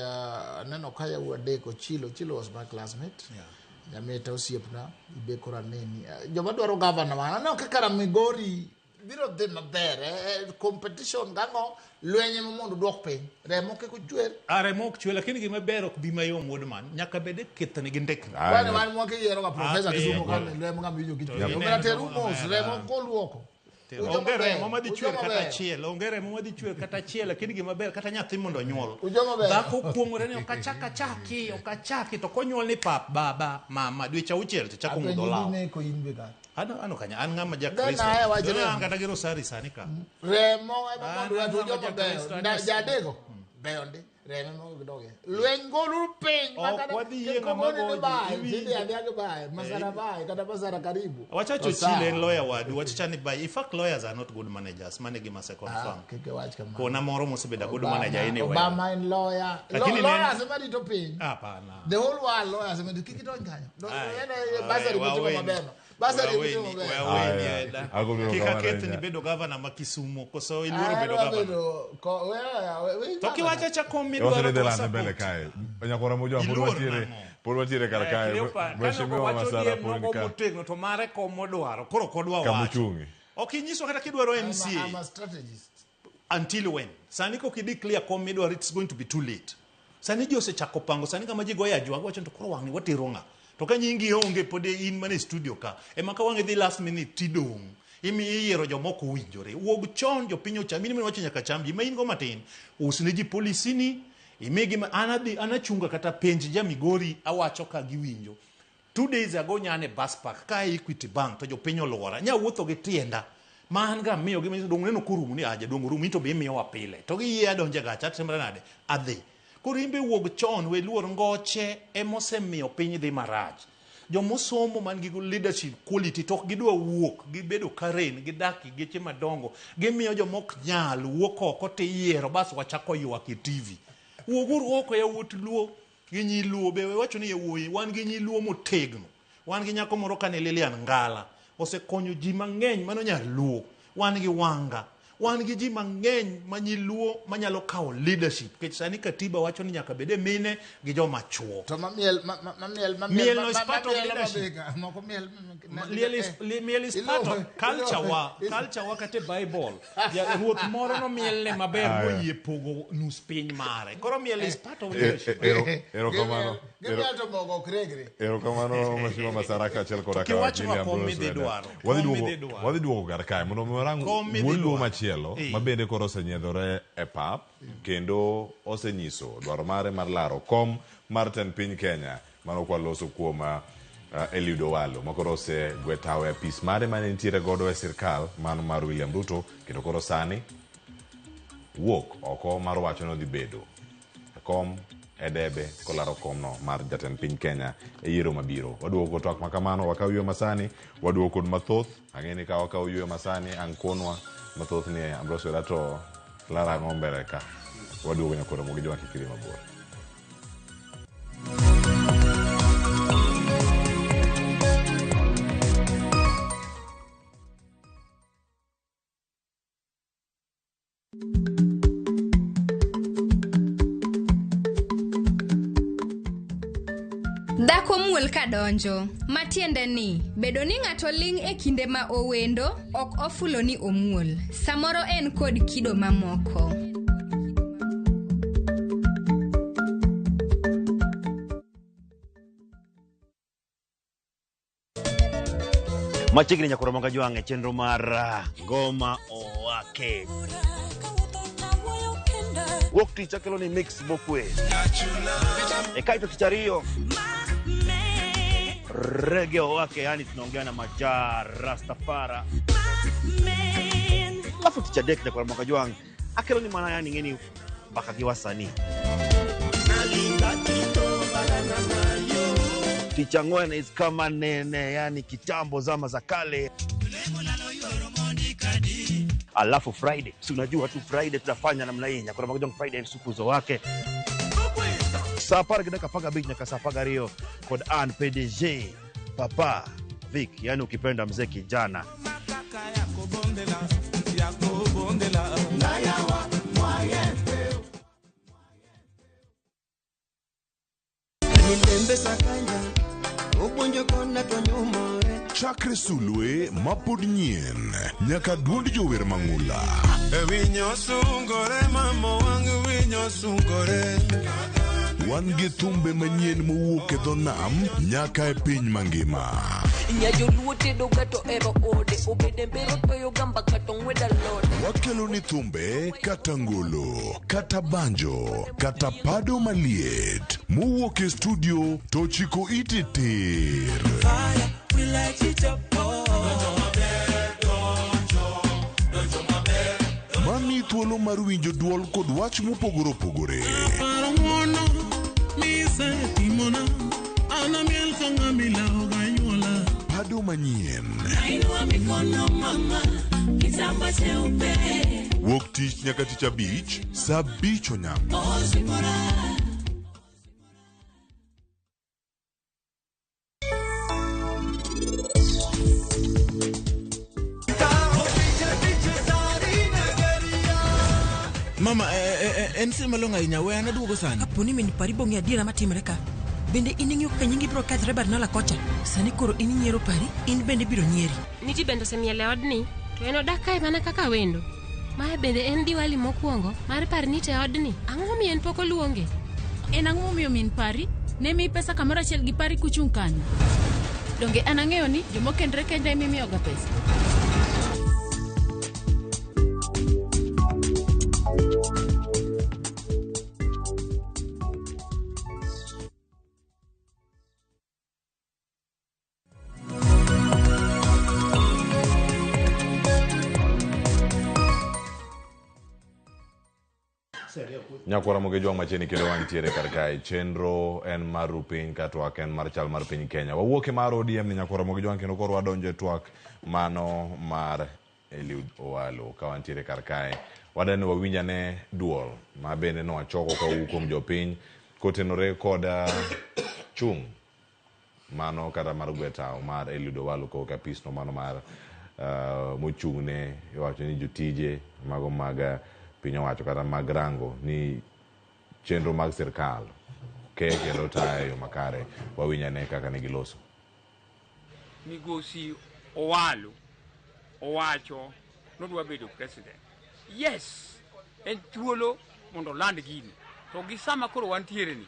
aneno ka yawuoyi adek Ochilo, Ochilo was my classmate. Nyamita osiepna, ibe koro aneni. Joma dwaro gavana wa, aneno ka kara Migori biro dhi maber. Competition gang'o lweny ema mondo duok piny. Remo kik ochwer. Remo ok chwe lakini gima ber ok bi mayom wuod man nyaka bed e kethni gi ndekni. Kwani wan mwaka yiero ga professor Kisumu piny. ka lweny ng'ama winjo To kichwer. ineno Omera teru ng'ama mos, omera. remo koluoko. Ujo Onge maber, remo madhi ujo chwer kata maber. achiel, onge remo madhi chwer kata achiel, lakini gima ber kata nyathi mondo onyuol. Ujo maber. Dhako kuong'ore ni ok achak achaki, ok achaki, to konyuol ni pap, baba, mama, dweche auchiel to chako Apenji ng'udho law. ni neko in be ka. An ok anya, an ng'ama ja Then Kristo. aye wach An remo. kata gi rosari sani ka. Remo ema An mondo wach ng'ama ujo ja maber. Kristo, an Jadego. Beyo ndi. Remo ema gidoge. Lweny goluru piny. Ok ma kata- wadhi yie kik ng'ama kogoni ni goji, bae, iwinjo. tidhi adhiya gi bae. Masara bae, kata Masara karibu. Wachacho To sawa. Chile en lawyer wadu, wachacha ni by. In fact, lawyers are not good managers. Mane gima se confirm. Ah, kik iwach kamano. Kona moro mosebedo a good Obama- manager anyway. Obama en lawyer. Lakini Lawyers ema rito piny. Hapana. The whole world lawyers ema rito. Kik idonj kanyo. Aye. Basari Aye, kutimo waweni. maber. Basari Waweni, kutimo maber. waweni, Aye. eda. Ago biro Kik kamano aketh ahinya. ni bedo governor ma Kisumu koso iluoro Ah, bedo adwa governor. bedo To kiwacho acha kom Iwacho midwaro ni to dhi lande wasupport. mbele kae. Nyakwara Mojwang' pod Iluor wantiere nang'o? pod wantiere kar kae. Cleopa, Mheshimiwa kane Masara owacho pod nogo ni ka. motegno to mare kom modwaro koro ok odwa wacho. Kamochung'e. Ok inyiswa kata kidwaro I'm MCA a strategist. until when? Sani kok idhi clear kom midwaro it's going to be too late. Sani ji osechako pango, sani kama ji goyo ajwa wacho ni to koro wang'ni watero ng'a? To ka nyingi onge pod in mana e studio ka. Ema ka wang' idhi last minute tidong'. Imi iyiero joma ok owinjore. Wuog chon jopiny ocham. In wacho nyaka cham ji ma in go matin. Usne ji policy ni, imigi ma an adhi an achunga kata penj ja Migori awacho ka giwinjo. 2 days ago nyane bus park ka Equity Bank to jopiny oluora. Nya wuotho gi tienda. Ma an ga miyo gi manyiso dong neno korumo ni aja dong rumo in to be imiyowa pile. To giyie adonje gacha atimra nade? Adhi. Koro in be wuog chon we luor ngoche emosemiyo piny dhi marach. Jomosomo man gi leadership quality to ok gidwa wuok, gibedo karen, gidak e geche madongo, gimiyo joma ok nyal wuok oko tiyiero bas wachako ywak e TV. Wuoguru oko yawuot Luo gi nyi Luo be we wacho ni yawuoyi wan gi nyi Luo motegno. Wan gi nyako moro kane Lilian Ngala osekonyo ji mang'eny mano nyar Luo. Wan gi Wanga. Wan gi ji mang'eny ma nyiluo manyalo kawo leadership. Nikech sani katiba wacho ni nyaka bede mine gi joma chuo. To mamiel mamiel Miel no is part of leadership. Moko miel Miel is part of culture wa, culture wa kata e Bible. Ja, ruoth moro nomielne maber moyie pogo nus piny mare. Koro miel is part of leadership. Erokamano. Gimiel to mogo ok regre. Erokamano Mheshimiwa Masara kaachiel koda To ka kiwacho wakili ma kom Ambrose midhi Wenda. dwaro. Wadhi Kom duogo midhi dwaro. wadhi duogo kar kae mondo mi warang Kom midhi wuod Luo dwaro. machielo ma bende koro osenyiedhore e pap kendo osenyiso dwaro mare mar laro kom mar tend piny Kenya mano kwa loso kuom Eliud Owalo ma koro osegwe tawo e apis mare mane nitiere godo e sirkal mano mar William Ruto kendo koro sani wuok oko mar wacho ni odhi bedo e kom e debe kolaro komno mar jatend piny Kenya e yiero mabiro. Waduogo kod twak makamano, wakaw yweyo masani, waduogo kod mathoth. Ang'e ni ka wakaw yweyo masani, ang' konwa mathoth ni Ambrose Weda to lara ang'o mbele ka. Waduogo nyakoro Ramogi Jowang' kik idhi mabor. Dhako muol kadonjo, matiende ni bedo ni ng'ato ling' e kinde ma owendo ok ofulo ni omuol. Samoro en kod kido mamoko. Machiegni nyakoro Ramogi Jwang' e chenro mar Ngoma Owake. Wuok tich akelo ni mix mokwe. E kaito tich ariyo rege owake, yani tunaongea na Maja Rastafara. Alafu tich adek nyakoro Ramogi Jwang' akelo ni mana yani ng'eni mbaka gi wasanii. Tich ang'wen is kama nene, yani kitambo, zama za kale. Alafu Friday, si unajua tu Friday tutafanya namna hii, nyakoro Ramogi Jwang' Friday sukuzo wake saa apar gi dakika apar gabich nyaka saa apar gariyo kod an PDG Papa Vic, yani ukipenda mzee kijana. Chakre sulwe mapod nyien nyaka duond jower mang'ula. Wan gi thumbe manyien mowuok e dho nam nyaka e piny mangima. Joluo tedo ga to ero ode obede mbero toyo gamba kata ong'wed alode. Wakelo ni thumbe kata ngolo, kata banjo, kata pado maliet mowuok e studio to chiko iti tir. Mami thuolo mar winjo duol kod wach mopogore opogore. Pado manyien. Wuok tich nyaka tich abich, saa abich onyango. Mama, en sir malong'o ahinya, we an aduogo sani. Kapo ni min pari bong'e adiera matimore ka, bende in ing'eyo kaka nyingi biro kethore Barnala kocha? Sani koro in inyiero pari, in bende ibiro nyieri. Niji bende osemiel e odni, to en odak kae mana kaka wendo. Mae bende en Diwali mokwongo mar Parnit e odni. Ang'o momiyo en pok oluonge? En ang'o momiyo min pari ne miyi pesa kamoro achiel gi pari kuchung' kanyo? Donge an ang'eyo ni jomokendre kende ema imiyoga pesa? Nyakwara Ramogi Jwang' machiegni kendo wantiere kar kae. Chenro en mar ru piny ka twak en mar chal mar piny Kenya. Wawuok e mar ODM ni Nyakwara Ramogi Jwang' kendo koro wadonjo e twak mano mar Eliud Owalo ka wantiere kar kae. Wadwa ni wawinj ane duol ma bende nwachoko kawuok kuom jopiny kotenore kod chung' mano kata mar gwe tawo mar Eliud Owalo kowuok e apisno mano mar Mochung'ne iwacho ni jotije mago mag piny owacho kata mag rango ni chenro mag sirkal ke kendo tayo e yo makare. Wawinj ane kaka ne giloso. Migosi Owalo owacho nodwa bedo president. Yes, en thuolo mondo oland gini. To gi sama koro wantiere ni,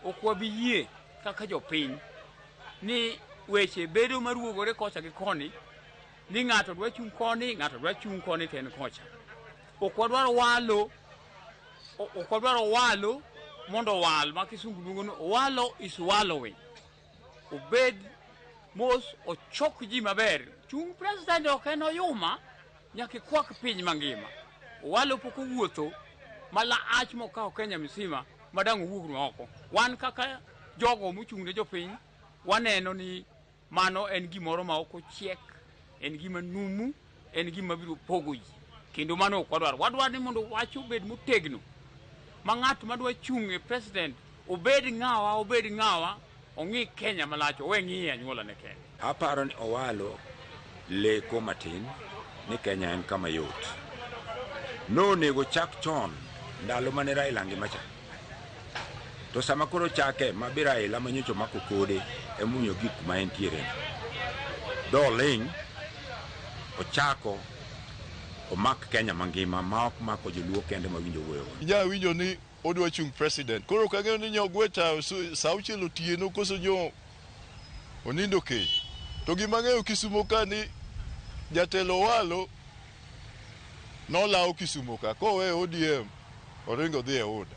ok wabi yie kaka jopiny ni weche bedo maruogore kocha gi koni, ni ng'ato dwa chung' koni, ng'ato dwa chung' koni to en kocha. Ok wadwar walo, ok wadwar Owalo mondo owal, ma kisungu luongo ni Owalo is wallowing. Obed mos, ochok ji maber. Chung' president ok en oyuma, nyaka ikwak piny mangima. Owalo pok owuotho malach mokawo Kenya mzima madang' owuoknwa oko. Wan kaka jogo mochung' ne jopiny, waneno ni mano en gimoro ma ok ochiek, en gima numu, en gima biro pogo ji. Kendo mano ok wadwar. Wadwaro ni mondo wach obed motegno, ma ng'at madwa chung' e president obed ng'awa, ong'i Kenya malach, owe ng'iye anyuola ne kende. Aparo ni Owalo leko matin ni Kenya en kama yot. Nonego chak chon ndalo mane Raila ngima cha. To sama koro chake ma bi Raila manyocha omako kode emomiyo gik kuma entiere. Doling' ochako omak Kenya mangima ma ok mako joluo kende mawinjo wuoyo go. Inya winjo ni odwa chung' president. Koro ok ang'eyo ni nyogwe tayo sa auchiel otieno koso nyo onindo kech. To gima ang'eyo Kisumo ka ni jatelo Owalo nolawo Kisumo ka koweyo ODM oringo dhi e UDA.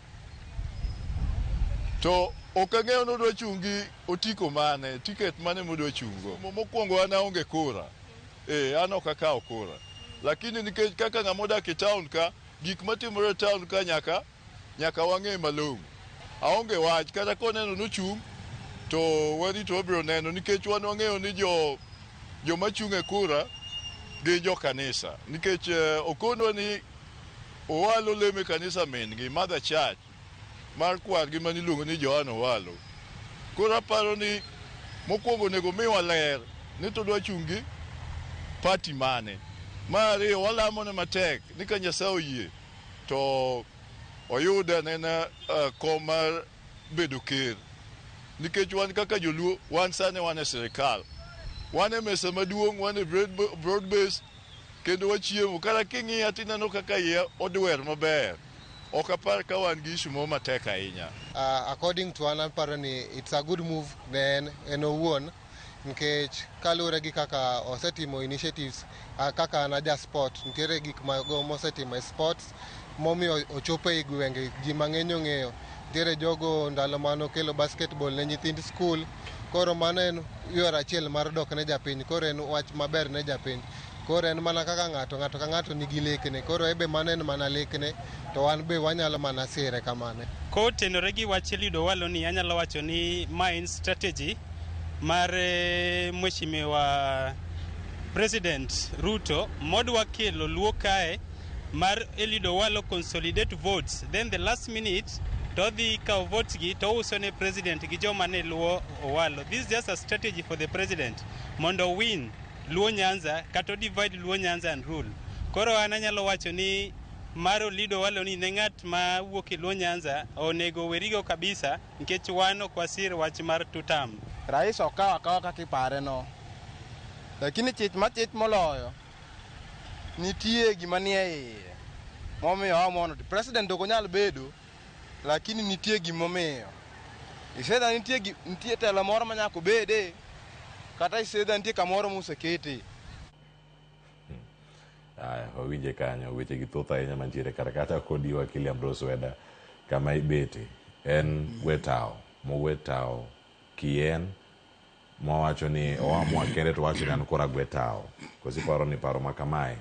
To ok ang'eyo ni odwa chung' gi otiko mane, ticket mane modwa chung' go. Mokwongo an aonge kura. An ok akawo kura. Lakini nikech kaka ng'ama odak e town ka, gik matimore e town ka nyaka wang'e malong'o. Aonge wach kata koneno nochung' to warito wabiro neno nikech wan wang'eyo ni joma chung' e kura gin jo kanisa. Nikech okonwa ni Owalo lemo e kanisa min gi, Mother Church, mar kwargi maniluongo ni Johan Owalo. Koro aparo ni mokwongo onego miwa ler ni to dwa chung' gi party mane. Mar ariyo walamone matek ni ka Nyasaye oyie to oyud anena kom mar bedo ker. Nikech wan kaka joluo, wan sani wan e sirikal. Wan e mesa maduong', wan e broad base, kendo wachiemo. Kata king'iya tineno kaka iya odwer maber. Ok apar ka wan gi issue moro matek ahinya. According to an aparo ni it's a good move ne en owuon nikech kaluwore gi kaka osetimo initiatives kaka an aja sport nitiere gik mago mosetimo e sports momiyo ochopo e gwenge ji mang'eny ong'eyo nitiere jogo ndalo mane okelo basketball ne nyithind skul koro mano en yor achiel mar dok ne japiny koro en wach maber ne japiny koro en mana kaka ng'ato ng'ato ka ng'ato nigi lekne koro ebe mano en mana lekne to wan be wanyalo mana sire kamano. Kotenore gi wach Eliud Owalo ni anyalo wacho ni ma en strategy mar mheshimiwa President Ruto modwa kelo luo kae mar Eliud Owalo consolidate votes then the last minute to odhi kawo votes gi to ouso ne president gi joma ne luwo Owalo. This is just a strategy for the president mondo win Luo Nyanza kata divide Luo Nyanza and rule. Koro an anyalo wacho ni mar Eliud Owalo ni ne ng'at ma wuok e Luo Nyanza onego werigo kabisa nikech wan ok wasir wach mar tutam. Rais okawo akawa kaka ipare no. Lakini chich machich moloyo nitie gima nie iye momiyo amono president ok onyal bedo lakini nitie gimomiyo. Isedha nitie telo moro manyaka obede kata isedha nitie kamoro mosekete. Aya, wawinje kanyo weche gi thoth ahinya mantiere kar kata kodi wakili Ambrose Weda kama ibete en gwe tawo mogwe tawo kien mawacho ni oamua kende to wacho ni an koro agwe tawo koso iparo ni paro ma kamae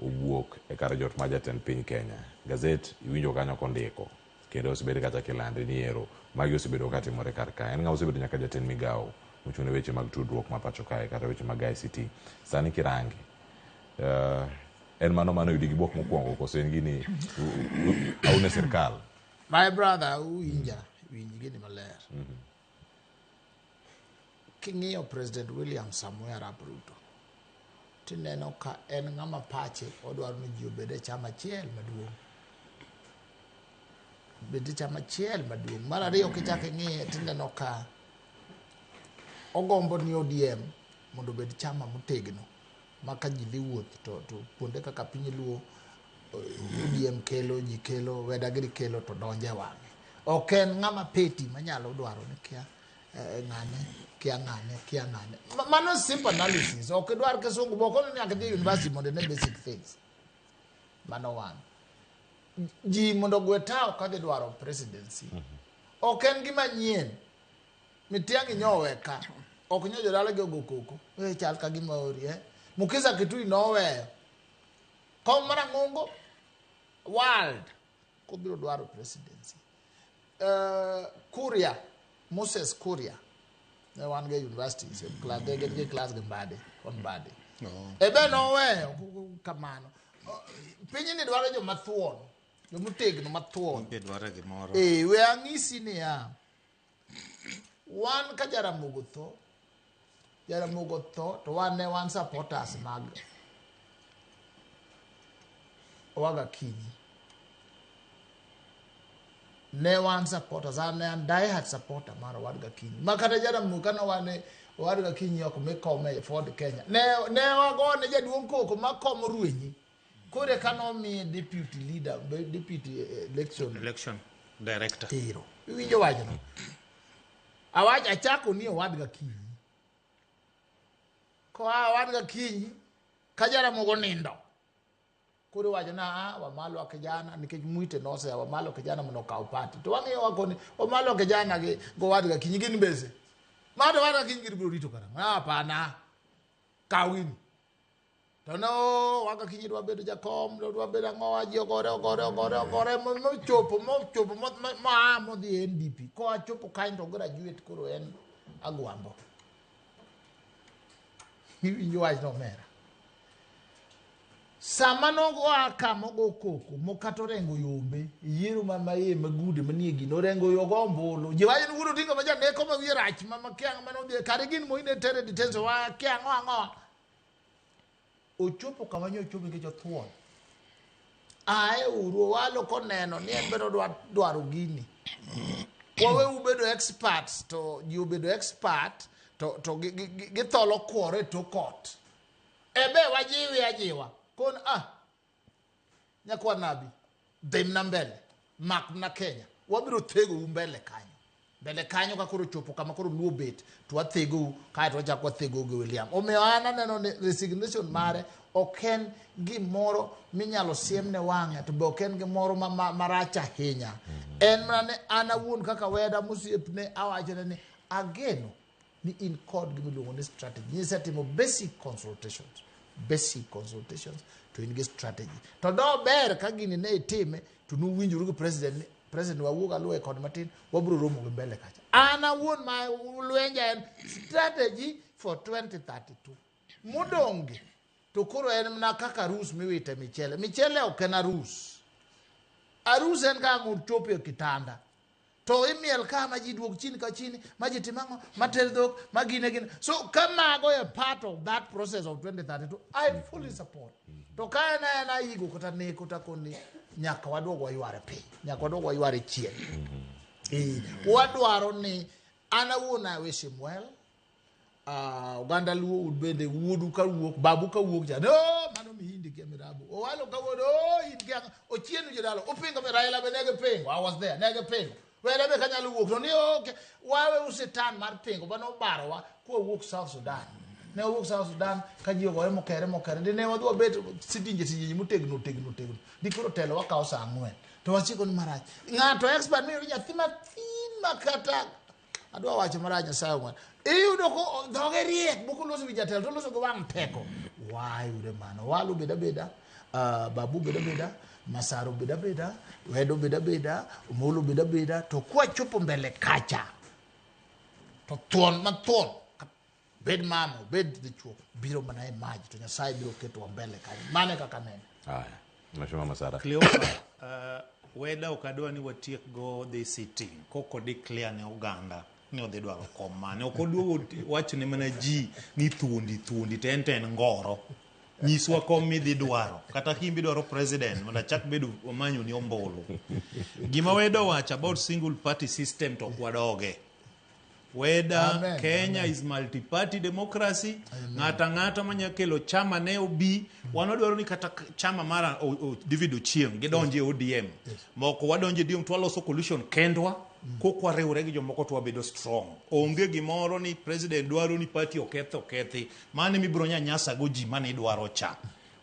owuok e kar jot mar jatend piny Kenya. Gazet iwinjo kanyo kondiko kendo osebed kacha kilande ni ero magi osebedo katimore kar ka. En ng'ama osebedo nyaka jatend migawo mochung' ne weche mag tudruok ma pacho kae kata weche mag ICT. Sani kirange en mano mano oyudi gi buok mokwongo koso en gini aune sirkal. My brother, uwinja, winj gini maler. King'iyo President William Samoei Arap Ruto, Tineno ka en ng'ama pache odwaro ni ji obed e chama achiel maduong'. Bed e chama achiel maduong'. Mar ariyo kichako ing'iye tineno ka ogombo ni ODM mondo obed chama motegno ma ka ji dhi wuoth to kuonde kaka piny Luo ODM kelo ji kelo Weda giri kelo to donje wang'e. Ok en ng'ama peti manyalo dwaro ni kia ng'ane kia ng'ane kia ng'ane. Mano simple analysis. Ok idwar kisungu bo kono nyaka idhi university mondo ine basic things. Mano one. Ji mondo ogwe tawo ka gidwaro presidency. Ok en gima nyien. Mitiang'i nyowe ka. Ok nyo jodala gi ogo koko. Chal ka gima ori eh. Mukisa Kitui noweyo. Kom marang'ongo world kobiro dwaro presidency. Kuria, Moses Kuria. Ne wan go e university, same class, ne gin gi class gi Mbadi, kon Mbadi. Ebe noweyo kamano. Pinyni dwaro joma thuon, jomotegno mathuon. Be dwaro gimoro. We ang'isi niya, wan ka Jaramogi tho, Jaramogi tho to wan ne wan supporters mag Owaga Akinyi. Ne wan supporters, an ne an diehard supporter mar Owadgi Akinyi. Ma kata Jaramogi kane wane Owadgi Akinyi ok mi kom e Ford Kenya. Ne wagone jaduong' koko ma kom rwenyi. Koro eka nomiye deputy leader, deputy election Election director. Tiro. Iwinjo wachno? Awach achako ni Owadgi Akinyi. Koa Owadgi Akinyi, ka Jaramogi onindo. Koro iwacho na ah, Wamalwa kijana nikech Mwite nosea Wamalwa kijana mondo okaw party. To wang'iyo wakoni Wamalwa kijana gi Owadgi Akinyi gin mbese. Ma to Owadgi Akinyi gin biro rito karang'o? Ah, hapana. Kaw gini. To no Owadgi Akinyi dwa bedo jakom, dwa bedo ang'owa, ji ogore ogore ogore ogore mochopo mochopo moa modhi e NDP. Koa chopo kanyo to graduate koro en Agwambo. Iwinjo wachno omera. Sama nogoa ka mogo koko mokato orengo yombe yiero ma maiye magude manie gino orengo yogo ombulu. Ji wacho ni wuod Odinga ma janeko ma wiye rach ma makia ang'o mane odhi kare gin moine tere detention wa kia ang'o ang'o. Ochopo kama nyo ochopo nikech othuon. Ae uru Owalo koneno ni en bende odwa dwaro gini. Wawe ubedo experts to ji obedo expert to githolo kwore e tok ot. Ebe wajiwi ajiwa. Kon ah nyakwar nabi dhi mana mbele mak mana Kenya wabiro thegou mbele kanyo. Mbele kanyo ka koro chopo kama koro Luo bet to wathegou kaeto wachako wathegou gi William. Omiyo an aneno ni resignation mare ok en gimoro minyalo siemne wang'e to be ok en gimoro marach ahinya. En mana ni an awuon kaka weda mosiepne awachone ni ageno ni in kod gimiluongo ni strategy. Nisetimo basic consultations. Basic consultations to in gi strategy. To do ber ka gini ne itime to nuwinjoru gi president ni president wawuog aluwe kod matin wabiro romo gi mbele kacha. An awuon ma lwenja en strategy for 2032. Modong' gi to koro en mana kaka arus miwite michele. Michele ok en arus. Arus en ka ang' ochopo e kitanda. To imiel ka ma ji duog chini ka chini, ma ji tim ang'o, ma ter dhok, ma gine gine. So ka mago e part of that process of 2032, I fully support. To ka en aena igo kata neko ta koni nyaka waduog wayware piny, nyaka waduog wayware chien. Wadwaro ni an awuon I wish him well. Oganda Luo bende wuodu ka wuok, babu ka wuok cha, no, mano mihindi kia mirabu. Owalo ka wuod, oh, in kia, Ochieno jodalo, upingo mi Raila be negi pingo, I was there, negi pingo. Were be kanyalo wuok, to ni okay, wawe usetan mar pingo, mano obarowa kwa wuok South Sudan. Ne wawuok South Sudan, ka ji ogore mokere mokere, dine wadhi wabet sitinje sitinje motegno tegno tegno. Di koro telo wakawo saa 4, to wachiko ni marach. Ng'ato expert miyudo nyathi mathin ma kata adwa wacho marach Nyasaye ong'wan. Iyudo ko dhoge riek moko loso gi jatelo to loso gi wang' teko. Wayude mano. Walu beda beda, babu beda beda, Masaro beda beda, Wedo beda beda, Omolo beda beda, to kwachopo mbele kacha. To thuon ma thuon bed mama, bed dichuo, biro mana e maj to Nyasaye biro ketowa mbele kanyo. Mano e kaka neno. Aya. Mheshimiwa Masara. Cleopa, Weda ok adwa ni watiek go dhi sitting koko declare ne oganda ni odhi dwaro kom mane. Ok oduogo wacho ne mana ji ni thuondi thuondi to en to en ngoro. Nyiswa kom midhi dwaro. Kata kimbi dwaro president mondo achak bedo omanyo ni ombulu. Gima wedo wacho about single party system to ok wadoge. Weda Amen, Kenya amen. is multi-party democracy. Ng'ato ang'ata manya kelo chama ne obi. Wan wadwaro ni kata chama mar David Ochieng gidonje ODM. Moko wadonje ODM to waloso coalition kendwa. Kok wariwre gi jomoko to wabedo strong. Onge gimoro ni president dwaro ni party oketh okethi. Mano emibiro nyanyasa go ji mane idwaro cha.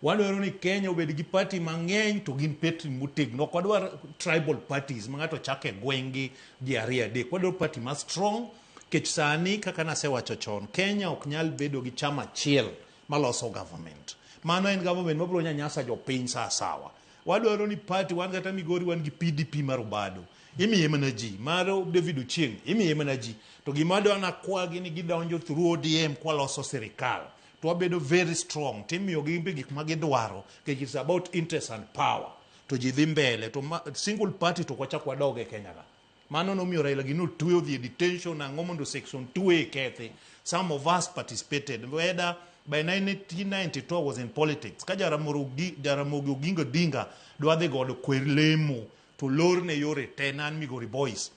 Wadwaro ni Kenya obed gi party mang'eny to gin party motegno. Ok wadwar tribal parties ma ng'ato chako e gweng'gi ji ariyo adek. Wadwaro party ma strong nikech sani kaka nasewacho chon, Kenya ok nyal bedo gi chama achiel maloso government. Mano en government mabiro nyanyasa jopiny sa asawa. Wadwaro ni party wan kata Migori wan gi PDP mar Obado. Imiye mana ji. Mar David Ochieng imiye mana ji. To gima adwa nakwagi ni gidonjo through ODM kwaloso sirikal. To wabedo very strong. Timiyo gi be gik ma gidwaro. Nikech it's about interest and power. To ji dhi mbele. To single party to kwachak wadog e Kenya ka. Mano nomiyo Raila gino otwe odhi e detention ang'o mondo section 2A kethi. Some of us participated. Whether by 1992 I was in politics. Ka Jaramogi Oginga Odinga dwa dhi godo kwer lemo to lorne yore te ne an Migori Boys.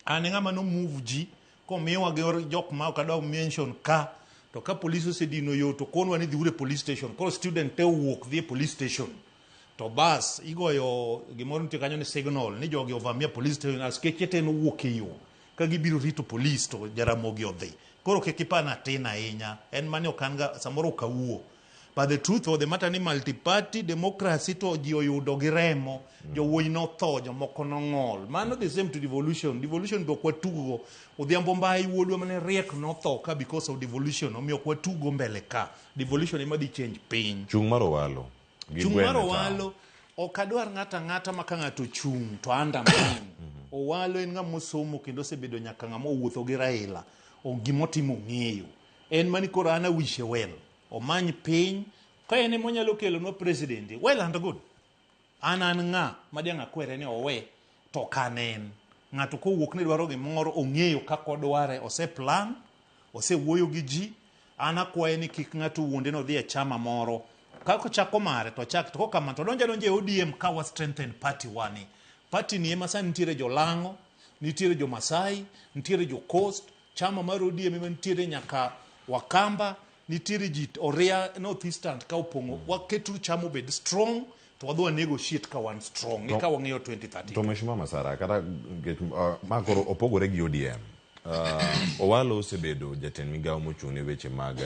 An e ng'ama no move ji komiwa gi jok ma ok adwa mention ka to ka police osedino yo to konwa ni dhiuru e police station. Koro student te owuok dhi e police station. To bas igoyo gimoro nitie kanyo ni signal ni jogi ovamia police station askeche te nowuok e yo ka gibiro rito police to Jaramogi odhi. Koro kik ipar ni atin ahinya. En mani ok an ga samoro ok awuo. But the truth of the matter ni multi-party democracy to ji oyudo gi remo. Jowuoyi notho, jomoko nong'ol. Mano the same to devolution. Devolution be ok watugo. Odhiambo Mbai wuodwa mane riek notho ka because of devolution. Omiyo ok watugo mbele ka. Devolution ema dhi change piny. Chung' mar Owalo. Gi Chung' gweng' mar e town. Owalo ok adwar ng'ato ang'ata ma ka ng'ato ochung' to undermine. Owalo en ng'ama osomo kendo osebedo nyaka ng'ama owuotho gi Raila. Gimotimo ong'eyo. En mani koro an awishe well. Omany piny. Ka en ema onyalo kelonwa president, well and good. An ng'a ma diang' akwere ni owe to ok an en. Ng'ato kowuok ni dwaro gimoro ong'eyo kaka odware, ose plan, osewuoyo gi ji. An akwaye ni kik ng'ato wuonde ni odhi e chama moro. Kaka ochako mare to ochak, to kokamano to odonjo adonja e ODM ka wa strengthen party wani. Party ni ema sani nitiere jolang'o, nitiere jo Masai, nitiere jo Coast, chama mar ODM ema nitiere nyaka Wakamba, nitiere ji Oria North Eastern ka opong'o. Waketuru chama obed strong to wadhi wa negotiate ka wan strong eka wang'iyo 2030. To Mheshimiwa Masara, kata ma koro opogore gi ODM. Owalo osebedo jatend migawo mochung' ne weche mag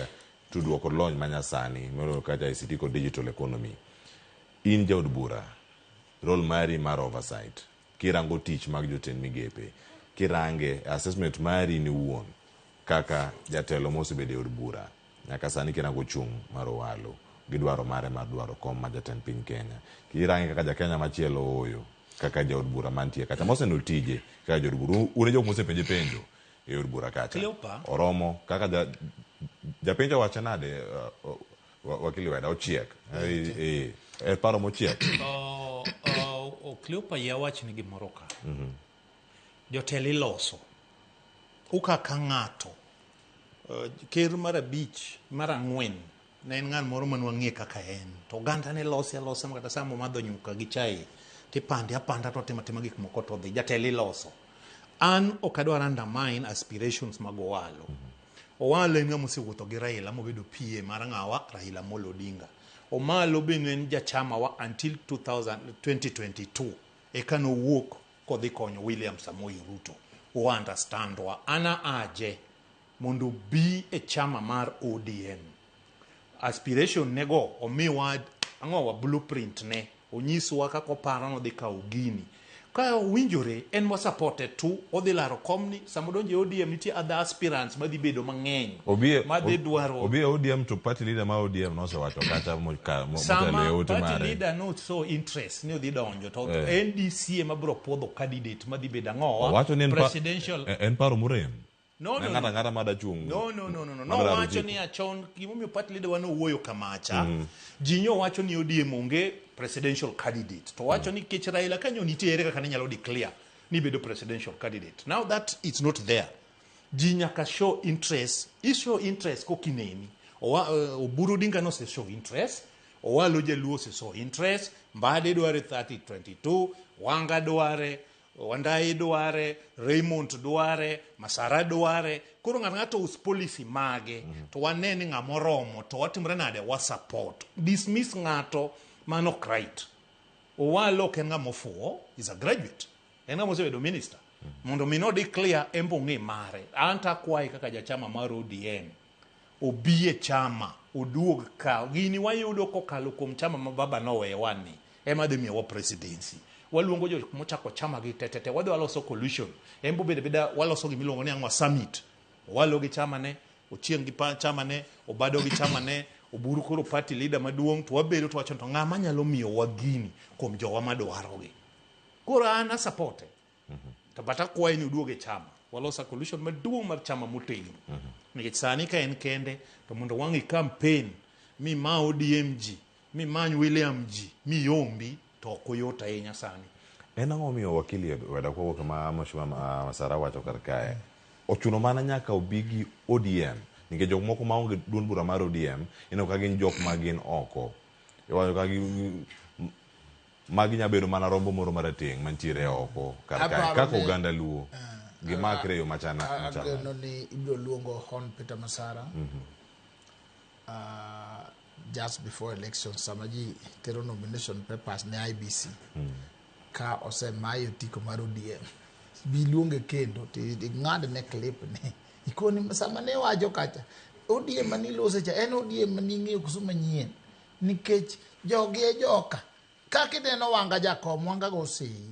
tudruok kod lony manyasani moriwo kaka ICT kod digital economy. In jaod bura, role mari mar oversight, kirango tich mag jotend migepe, kirange assessment mari ni wuon kaka jatelo mosebedo e od bura nyaka sani kirango chung' mar Owalo gi dwaro mare mar dwaro kom mar jatend piny Kenya. Kirange kaka ja Kenya machielo ooyo kaka jaod bura mantie kacha moseneno tije kaka jaod bura. Un e jok mosepenje penjo e od bura kacha. Cleopa. Oromo kaka japenjo owacho nade wakili Weda ochiek. Paro mochiek. Cleopa yie awachni gimoro ka. Jotelo iloso. Ukaka ng'ato. Ker mar abich, mar ang'wen, ne en ng'at moro mane wang'e kaka en. To oganda ne lose alosa makata sama omadho nyuka gi chai, tipande apanda to otimo atima gik moko to odhi. Jatelo iloso. An ok adwar undermine aspirations mag Owalo. Owalo en ng'ama osewuotho gi Raila mobedo PA mar ng'awa Raila Amolo Odinga. Omalo be ne en jachama wa until 2022. Eka nowuok kodhi konyo William Samoei Ruto. O understand wa. Ana aje mondo obi e chama mar ODM. Aspiration nego omiwa ang'owa blueprint ne onyiswa kaka oparo nodhi kawo gini. Ka owinjore en wa supporte tu odhi laro komni sama odonjo e ODM nitie other aspirants madhi bedo mang'eny madhi dwaro Obi e ODM to party leader ma ODM nosewacho kacha motelo e sama ote party mare. leader no so interest ni odhi donjo to NDC ema biro puodho candidate madhi bedo ang'owa Owacho ni presidential en paro morem. No, Ne no, ng'ato no. ang'ata mada chung'. No, no, no, no, no. Madwaro Nowacho jiko. ni achon gimomiyo party leader wa nowuoyo kamacha. Ji nyowacho ni ODM onge presidential candidate. To wacho ni kech Raila kanyo nitie ere kaka ne nyalo declare ni bedo presidential candidate. Now that it's not there. Ji nyaka show interest. I show interest kokineni. Oburu Odinga nose show interest, Owalo Jaluo ose show interest, Mbadi dware 3022, Wanga dware, Wandayi dware, Raymond dware, Masara dware. Koro ng'ato ng'ato us policy mage to wane ni ng'ama oromo to watimre nade wa support. Dismiss ng'ato mano ok right. Owalo ok en ng'ama ofuwo, is a graduate. En ng'ama osebedo minister. Mondo mi no declare en bo ong'e mare. An to akwaye kaka jachama mar ODM obi e chama oduog ka gini wayudo kokalo kuom chama ma baba noweyowa ni ema dhi miyowa presidency waluongo jok mochako chama gi tetete wadhi waloso coalition en bo bedo beda waloso gimiluongo ni ang'wa summit Owalo gi chama ne Ochieng gi chama ne Obado gi chama ne Oburu koro party leader maduong' to wabedo to wacho to ng'ama nyalo miyowa gini kuom jowa madwarogi koro an a support to but akwaye ni oduog e chama walos a coalition maduong' mar chama motegno nikech sani ka en kende to mondo wang' i campaign mi ma ODM ji mi many William ji mi yombi to ok oyot ahinya sani. En ang'o momiyo wakili weda kwawuok ma Mheshimiwa Masara wacho kar kae ochuno mana nyaka obi gi ODM nikech jok moko maonge duond bura mar ODM ineno ka gin jok ma gin oko iwacho ka magi nya bedo mana rombo moro marateng' mantiere oko kar kae Aparo kaka ni- oganda luo gimakre e yo machana machal Ageno ni ibiro luongo Hon Peter Masara just before election sama ji tero nomination papers ne IBC ka osemaye otiko mar ODM bi luonge kendo to ing'ad ne clip ni ikoni sama ne wacho kacha ODM mane ilose cha en ODM mane ing'eyo koso manyien nikech jogi e joka kaka ineno Wanga jakom Wanga go seyi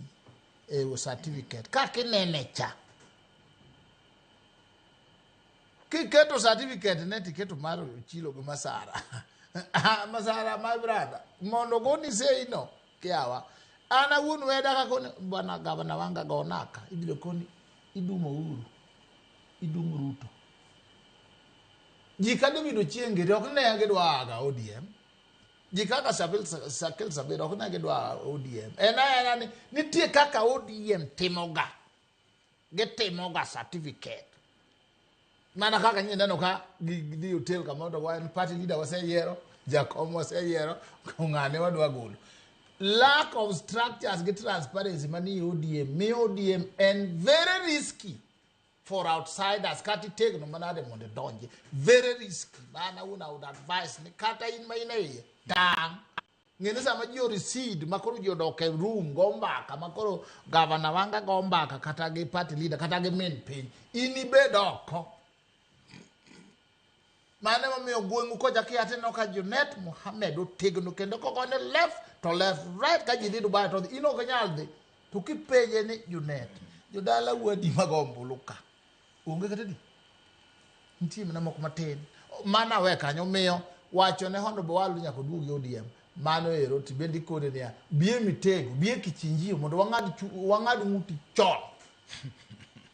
e certificate kaka inene cha kiketo certificate ne tiketo mar Ochilo gi Masara Masara my brother mondo goni sei no kiawa an awuon weda kakoni bwana gavana Wanga gonaka ibiro koni idumo Uhuru idum Ruto ji ka David Ochieng giri ok ne gidwa aga ODM ji kaka Sakil Sabir ok ne gidwa ODM en aena ni nitie kaka ODM timoga gitimoga certificate mana kaka nyinyi neno ka gidhi hotel kamoro to wan party leader waseyiero jakom waseyiero ng'ane wadwa golo lack of structures gi transparency manie ODM miyo ODM en very risky for outsiders kata itegno manade mondo idonji very risky mana wuon I would advise ni kata in ma in e iye tang' ng'e ni sama ji orecede ma koro ji odok e room go mbaka ma koro gavana Wanga go mbaka kata gi party leader kata gi min piny in ibed oko mano emomiyo gweng'u kocha kia tineno ka Junet Mohamed otegno kendo kogone left to left right ka ji dhi Dubai to dhi in ok inyal dhi to kipenje ni Junet jodala wadi mag ombulu ka onge kata di nitie mana moko matin mana we kanyo miyo wacho ne Honorable Owalo nyaka oduog e ODM mano ero to bende ikone niya bi e mitego bi e kichinjio mondo wang'ad ng'uti chon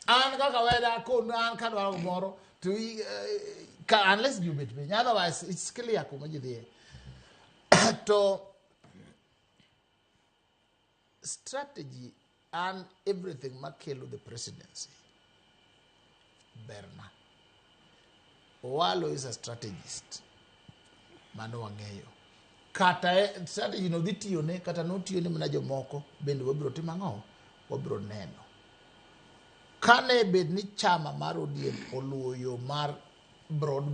an kaka weda kon an kadwaro gimoro to ka unless ji obet piny otherwise it's clear kuma ji dhiye to strategy and everything makelo the presidency berna Owalo is a strategist mano wang'eyo kata strategy no dhi tiyone kata notiyone mana jomoko bende wabiro timo ang'o wabiro neno kane bed ni chama mar ODM oluwo yo mar broad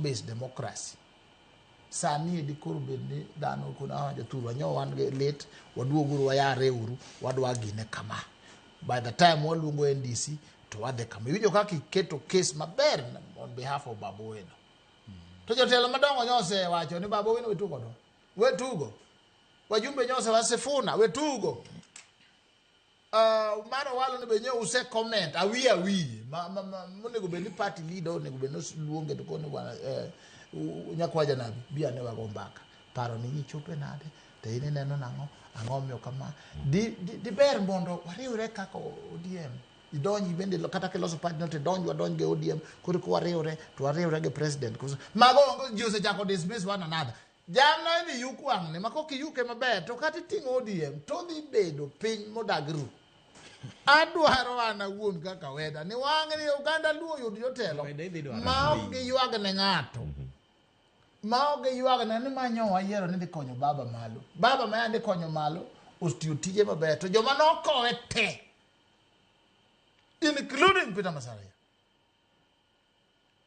base democracy sani edi koro bed ni dhano kono jothurwa nyo wan gi lit waduoguru wayare uru wadwa gine kama by the time waluongo NDC to wadhi kama iwinjo kaka iketo case maber on behalf of Babu Owino to jotelo madongo nyosewacho ni Babu Owino wetugo do wetugo wajumbe nyose wasifuna wetugo mano walo ni be nyo use comment awiye awiye monego bed ni party leader onego bed ni luonge to koni bwana nyakwa janabi bi ane wago mbaka paro ni chope nade to in ineno nang'o ang'o miyo kama diber mondo wariwre kaka ODM idonji bende kata kiloso party no to idonj wadonj gi ODM koro kwariwre to wariwre gi president koso mago onge ji osechako dismiss one another jamna idhi yuk wang'ni ma kok iyuke maber to kata iting'o ODM to dhi bedo piny modag ru Adwaro an awuon kaka weda ni wang'ni oganda Luo oyud jotelo ma ok giywag ne ng'ato. Ma ok giywag ne ni manyo wayiero ni dhi konyo baba malo. Baba ma yande konyo malo otiyo tije maber to joma nokowe te including Peter Masaria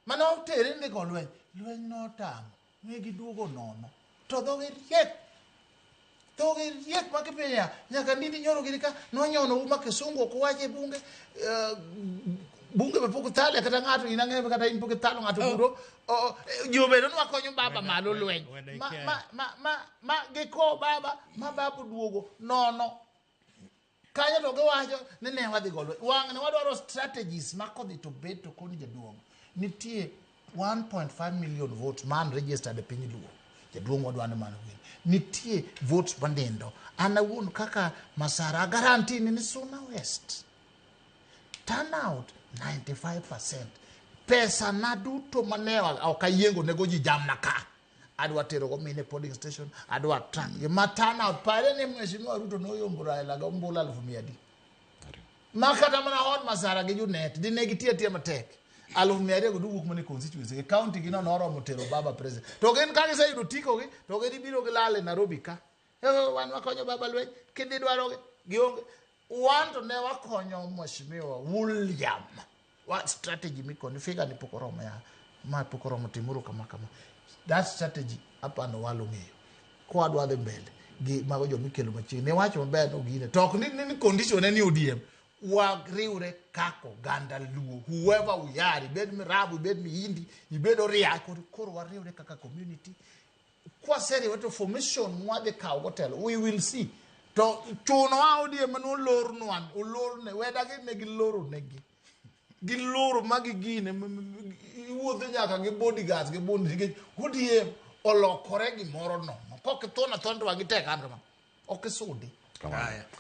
mane otere ni dhi go lweny lweny notamo ne giduogo nono to dhogi riek dhogi riek ma kipenja nyaka ndindi nyoro gini ka nonyono ma kisungu ok wache e bunge eh, bunge be pok thale kata ng'ato in ang'eyo kata in pok ithalo ng'ato buro ji obedo ni wakonyo baba malo lweny ma, ma, ma, ma, ma giko baba ma baba oduogo nono kanyo to giwacho ni ne wadhi go lweny wang'ni wadwaro strategies ma kodhi to bet to koni jaduong' nitie 1.5 million votes man registered e piny luo jaduong' wadwa ni mano win nitie votes manindo an awuon kaka masara guarantee ni Suna West turnout 95% pesa na duto mane ok ayiengo nego ji jamna ka adwa tero go mine polling station adwa track ma turnout pare ni mheshimiwa Ruto noyombo Raila go ombulu 100,000 adi ma kata mana hon Masara gi Junet dine gitiyo atiya matek 200,000 go duwuok mana e constituency e county gi no noromo tero baba president to gin ka giseyudo tiko gi to gin ibiro gilal e Nairobi ka wan wakonyo baba lweny kidhi dwaro gionge wan to ne wakonyo mheshimiwa William wa strategy mikoni figure ni pok oromo ya ma pok oromo timuru kama kama that strategy apano walo ng'eyo kwadwa dhi mbele gi mago jomikelo machiegni iwacho maber no gine to ok ni, ni, ni condition en ni ODM wariwre kaka oganda Luo whoever we are ibed Mirabu ibed Mihindi ibed Oria koro, koro wariwre kaka community kwaseriwe to formation mwadhi kawo go telo we will see to chunowa ODM nolornwa olorne wedagi ne giloro negi giloro ma gigine iwuotho nyaka gi bodyguards gi bunde nikech ODM olokore gimoro nono kok ithon athona to wang'i tek an kama ok isudi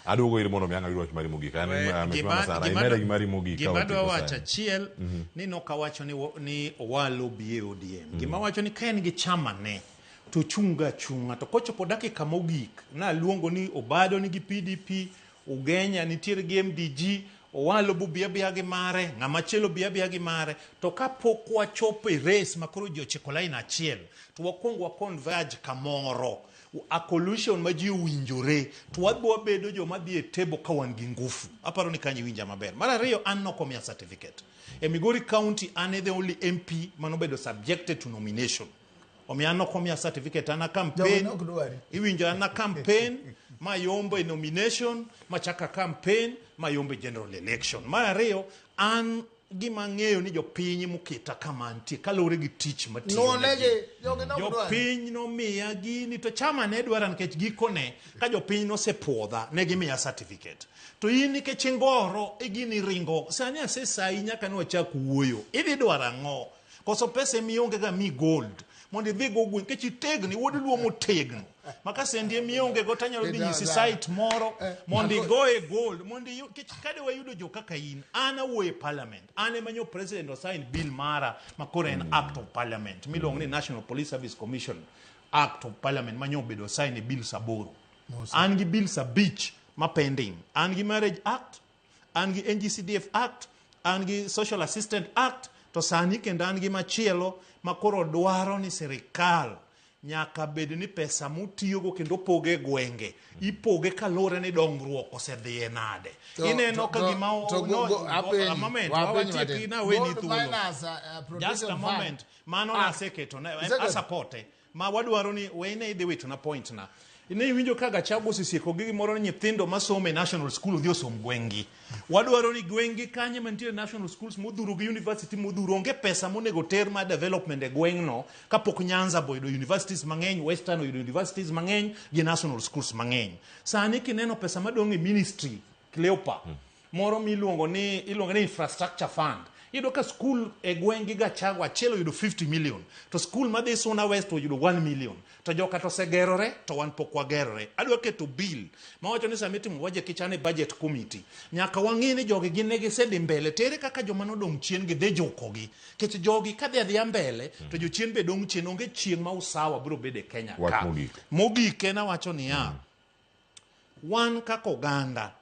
Aduogo ir mondo mi ang' ayud wach mari mogik. An Mheshimiwa Masara, imeda gi mari mogik ka Gima watieko adwa wacho sani. achiel ni nokawacho ni, ni Owalo bi e ODM. Gima wacho ni ka en gi chama ne to chunga achung'a to kochopo dakika mogik naluongo ni Obado nigi PDP, Ugenya nitiere gi MDG, Owalo bo bi abiya gi mare, ng'ama chielo bi abiya gi mare. To kapok wachopo e race ma koro ji ochiko line achiel, to wakwong wa converge kamoro. A coalition ma ji owinjore to wadhi wabedo joma dhi e table ka wan gi ngufu. Aparo ni kanyo iwinja maber. Mar ariyo, an nokomiya certificate. E Migori County an e the only MP manobedo subjected to nomination. Omiyo an nokomiya certificate, an a campaign. Jogi nok dwari. Iwinjo an a campaign ma yombo e nomination, ma chaka campaign, ma yombo e general election. Mar ariyo, an gima ang'eyo ni jopiny moketa kama antie kaluwore gi tich matiyo Nuonegi, jogi nok dwari. Jopiny nomiya gini to chama ne dwara nikech gikone ka jopiny nosepuodha ne gimiya certificate. To in nikech ingoro e gini ringo sani asesayi nyaka ne wachak wuoyo. Idhi dwaro ang'o? Koso pesa emionge ga mi gold mondo idhi go gweng' nikech itegno wuod luo motegno ma ka sendi emionge go tanyalo dhi nyisi site moro mondo igoye gold mondo iyu nikech kade wayudo jo kaka in an awuoyo e parliament an ema nyo president osign bill mara ma koro en act of parliament miluongo ni National Police Service Commission Act of Parliament ma nyo obedo sign e bills 8 an gi bills 5 ma pending an gi Marriage Act an gi NGCDF Act, an gi Social Assistant Act, to sani kendo an gi machielo ma koro dwaro ni sirikal nyaka bed ni pesa mutiyogo kendo opoge e gwenge ipoge kaluwore ni dongruok osedhiye nade. Ineno ka gima a moment, wawatieki naweni thuolo. Just a moment, mano naseketo, asapote. Ma wadwaro ni wene idhi wito na point na. Ne iwinjo ka Gachagua osesieko gi gimoro ni nyithindo masomo e national school odhi osom gweng'gi. Wadwaro ni gweng'gi kanye mantiere national schools modhuro gi university modhuro onge pesa monego ter mar development e gweng'no kapok Nyanza bo oyudo universities mang'eny, Western oyudo universities mang'eny gi national schools mang'eny. Sani kineno pesa madong' e ministry Cleopa moro miluongo ni iluongo ni infrastructure fund iyudo ka skul e gweng' gi Gachagua achiel oyudo 50 million to skul madhi Suna West oyudo 1 million to joka to osegerore to wan pok wagerore. Adwa keto bill mawacho ni sama itimo budget kichane budget committee nyaka wang'i ni jogi gin ne gisedhi mbele to ere kaka joma nodong' chien gi dhi jukogi nikech jogi kadhi adhiya mbele to jochien be dong' chien onge chieng' ma usawa biro bedo e Kenya Wach ka. mogik. Mogik en awacho niya wan kaka oganda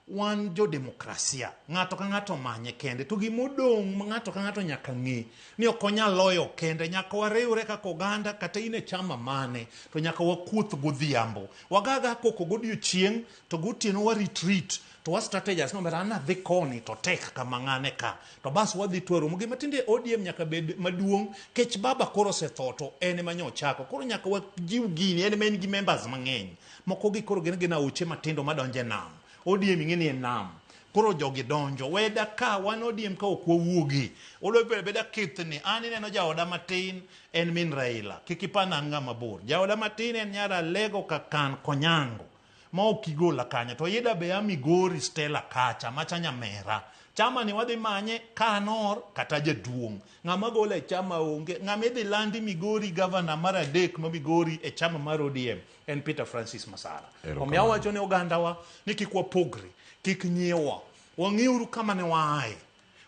Wan jo demokrasia, ng'ato ka ng'ato omanye kende, to gimodong' ma ng'ato ka ng'ato nyaka ng'e ni ok onyal loyo kende, nyaka wariwre kaka oganda, kata in e chama mane, to nyaka wakuoth godhiambo. Wagaga koko godiochieng' to gotieno wa retreat to wa strategize no an adhi koni to tek kama ng'ane ka to bas wadhi to waromo. Gima tinde ODM nyaka bed maduong' kech baba koro osetho to en ema nyo ochako, koro nyaka wajiw gini, en ema en gi members mang'eny. Moko gi koro gin gin aoche matindo madonjo e nam. ODM ing'e ni en nam. Koro jogi donjo. Weda ka wan ODM ka ok wawuogi. Odwa bedo abeda kithni. An ineno jaoda matin en min Raila. Kik ipar ni an ng'ama bor. Jaoda matin en nyar Alego Kakan Konyango. Ma ok igola kanyo. To Ida be a Migori Stella kacha, macha nyamera. Chama ni wadhi manye ka anor kata jaduong'. Ng'ama gola e chama onge. Ng'ama idhi landi Migori gavana mar adek ma Migori e chama mar ODM en Peter Francis Masara. Erokamano. Omiyo awacho ne ogandawa ni kik wapogre, kik nyiewa. Wang'iuru kama ne waaye.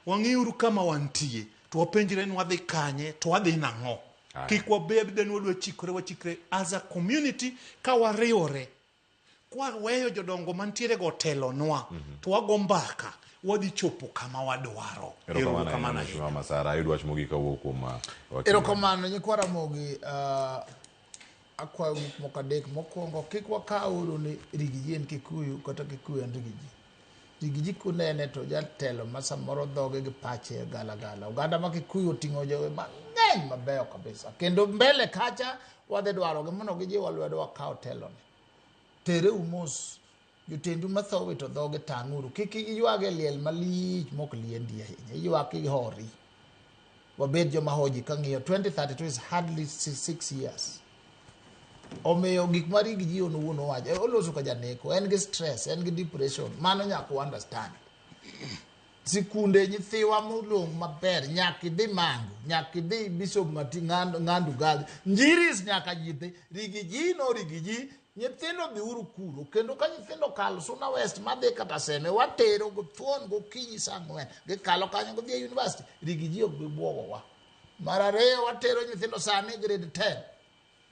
Wang'iuru kama wantie. To wapenjre ni wadhi kanye, to wadhi nang'o. Aya. Kik wabed ni wadwa chikore wachikre as a community ka wariwore. Kwaweyo jodongo mantiere go telonwa, to wago mbaka, wadhi chopo kama wadwaro. Erokamano Erokamano ahinya ahinya. Mheshimiwa Masara. Ayud wach mogik kawuok kuom wakili. Erokamano nyikwa Ramogi, akwayo gik moko adek. Mokwongo, kik wakawuru ni Rigiji en Kikuyu kata Kikuyu en Rigiji. Rigiji kunene to jatelo ma samoro dhoge gi pache gala gala. Oganda ma Kikuyu oting'o joge mang'eny mabeyo kabisa. Kendo mbele kacha wadhi dwarogi mondo gijiwa lwedo wakaw teloni. Tere mos jotendu matho wito dhoge tang'uru. Kik iywag e liel malich mok liendi ahinya. Iywak ihori. Wabed joma hoji ka ng'iyo 2032 is hardly 6 years. Omiyo gik ma Rigiji on owuon owacho, oloso ka janeko, en gi stress, en gi depression, mano nyaka u understand. Sikunde nyithiwa molong maber, nyaka idhi Mangu, nyaka idhi Bishop Mati Ng'andu Girls, Njiris nyaka ji dhi, Rigiji no Rigiji, nyithindo dhiuru kuro, kendo ka nyithindo kalo Suna West madhi kata Seme, watero githuon gokinyi saa 4, gikalo kanyo gidhi e university, Rigiji ok bi buogowa. Mar ariyo watero nyithindo sani grade 10.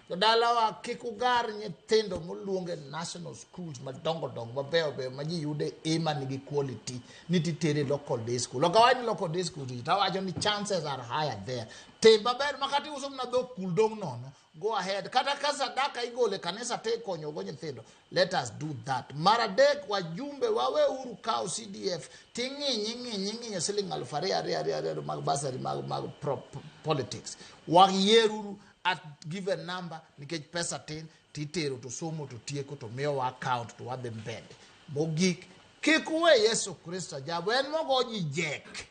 To dalawa kik ugar nyithindo moluong e national schools madongo dongo mabeyo beyo ma ji yude A man nigi quality ni titere local day school. Ok awach ni local day school to awacho ni chances are higher there. Tim maber ma kata iuso mana dhok kul dong' nono. Go ahead. Kata ka sadaka igolo e kanisa te ikonyo go nyithindo. Let us do that. Mar adek wajumbe waweuru kawo CDF ting'inyi ing'inyi ing'inyo siling 2,000 2 2 2 mag bursary mag politics. Wayieruru at given number nikech pesa tin titero to somo to tieko to miyowa account to wadhi mbele. Mogik kik uwe Yesu Kristo ajabu en mogo ji jek.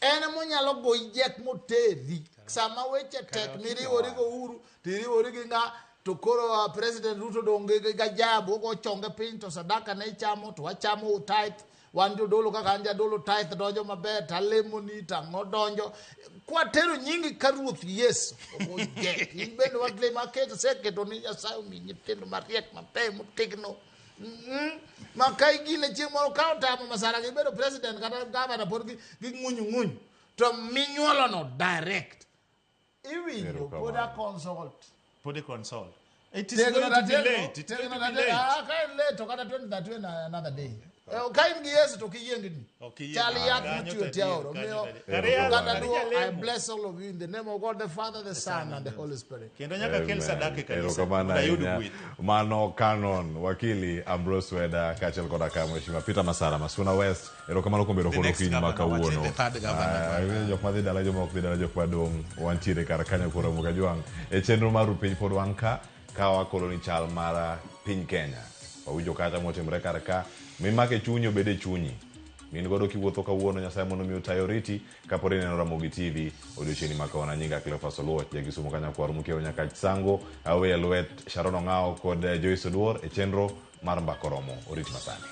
En monyalo goyi jek moteri sama weche tek miriwori go Uhuru tiriwori gi ng'a to koro President Ruto dong' gi gajabu ogo chonge piny to sadaka ne ichamo to wachamo tithe. Wan jodolo kaka an jadolo tithe donjo maber talemoni tang'o donjo kwatero nyingi ka Ruoth Yesu ogo jek in bende walemo aketo seketo ni Nyasaye omi nyithindo mariek mabeyo motegno ma ka igine chieng' moro ka otamo Masara gibedo president kata governor pod gi ng'unyu ng'unyu to minyuolono direct iwinjo pod a consult Pod i consult. It is going to be late. It is going to be late. Ka en late to kata 2031 another day. Ka in gi Yesu to ok iyiengni. Ok iyiengni. Chal yath Kanyo motiyo to tie adier, aora. kanyo Omiyo to adier. oganda Kariya- duo, I kariya lemo. bless all of you in the name of God the Father, the Son and the Holy Spirit. Kendo nyaka kel Amen. sadaka e kanisa Erokamano mondo ayud ahinya. gweth. Mano Canon Wakili Ambrose Weda kaachiel koda ka Mheshimiwa Peter Masara Masuna West. Erokamano kuom bedo The kod next okinyi ma governor, wachni kawuono. the third governor. Jok madhi dala, joma ok dhi dala, jok madong' wantiere kar kanyo koro Ramogi Ajwang'. E chenro mar Rupiny pod wan ka wakolo ni chal mar piny Kenya. Wawinjo kata motimre kar ka. Mimake chunyi obed e chunyi. Min godo kiwuotho kawuono Nyasaye mondo mi otayo oriti kapod ineno Ramogi TV odiochieng' ma kawuono. Nyinga Cleophas Oluoch, ja Kisumu kanyakwar mokiewo nyaka Sango, aweyo e lwet Sharon Ong'awo kod Joyce Oduor e chenro mar Mbaka Oromo. Orit masani.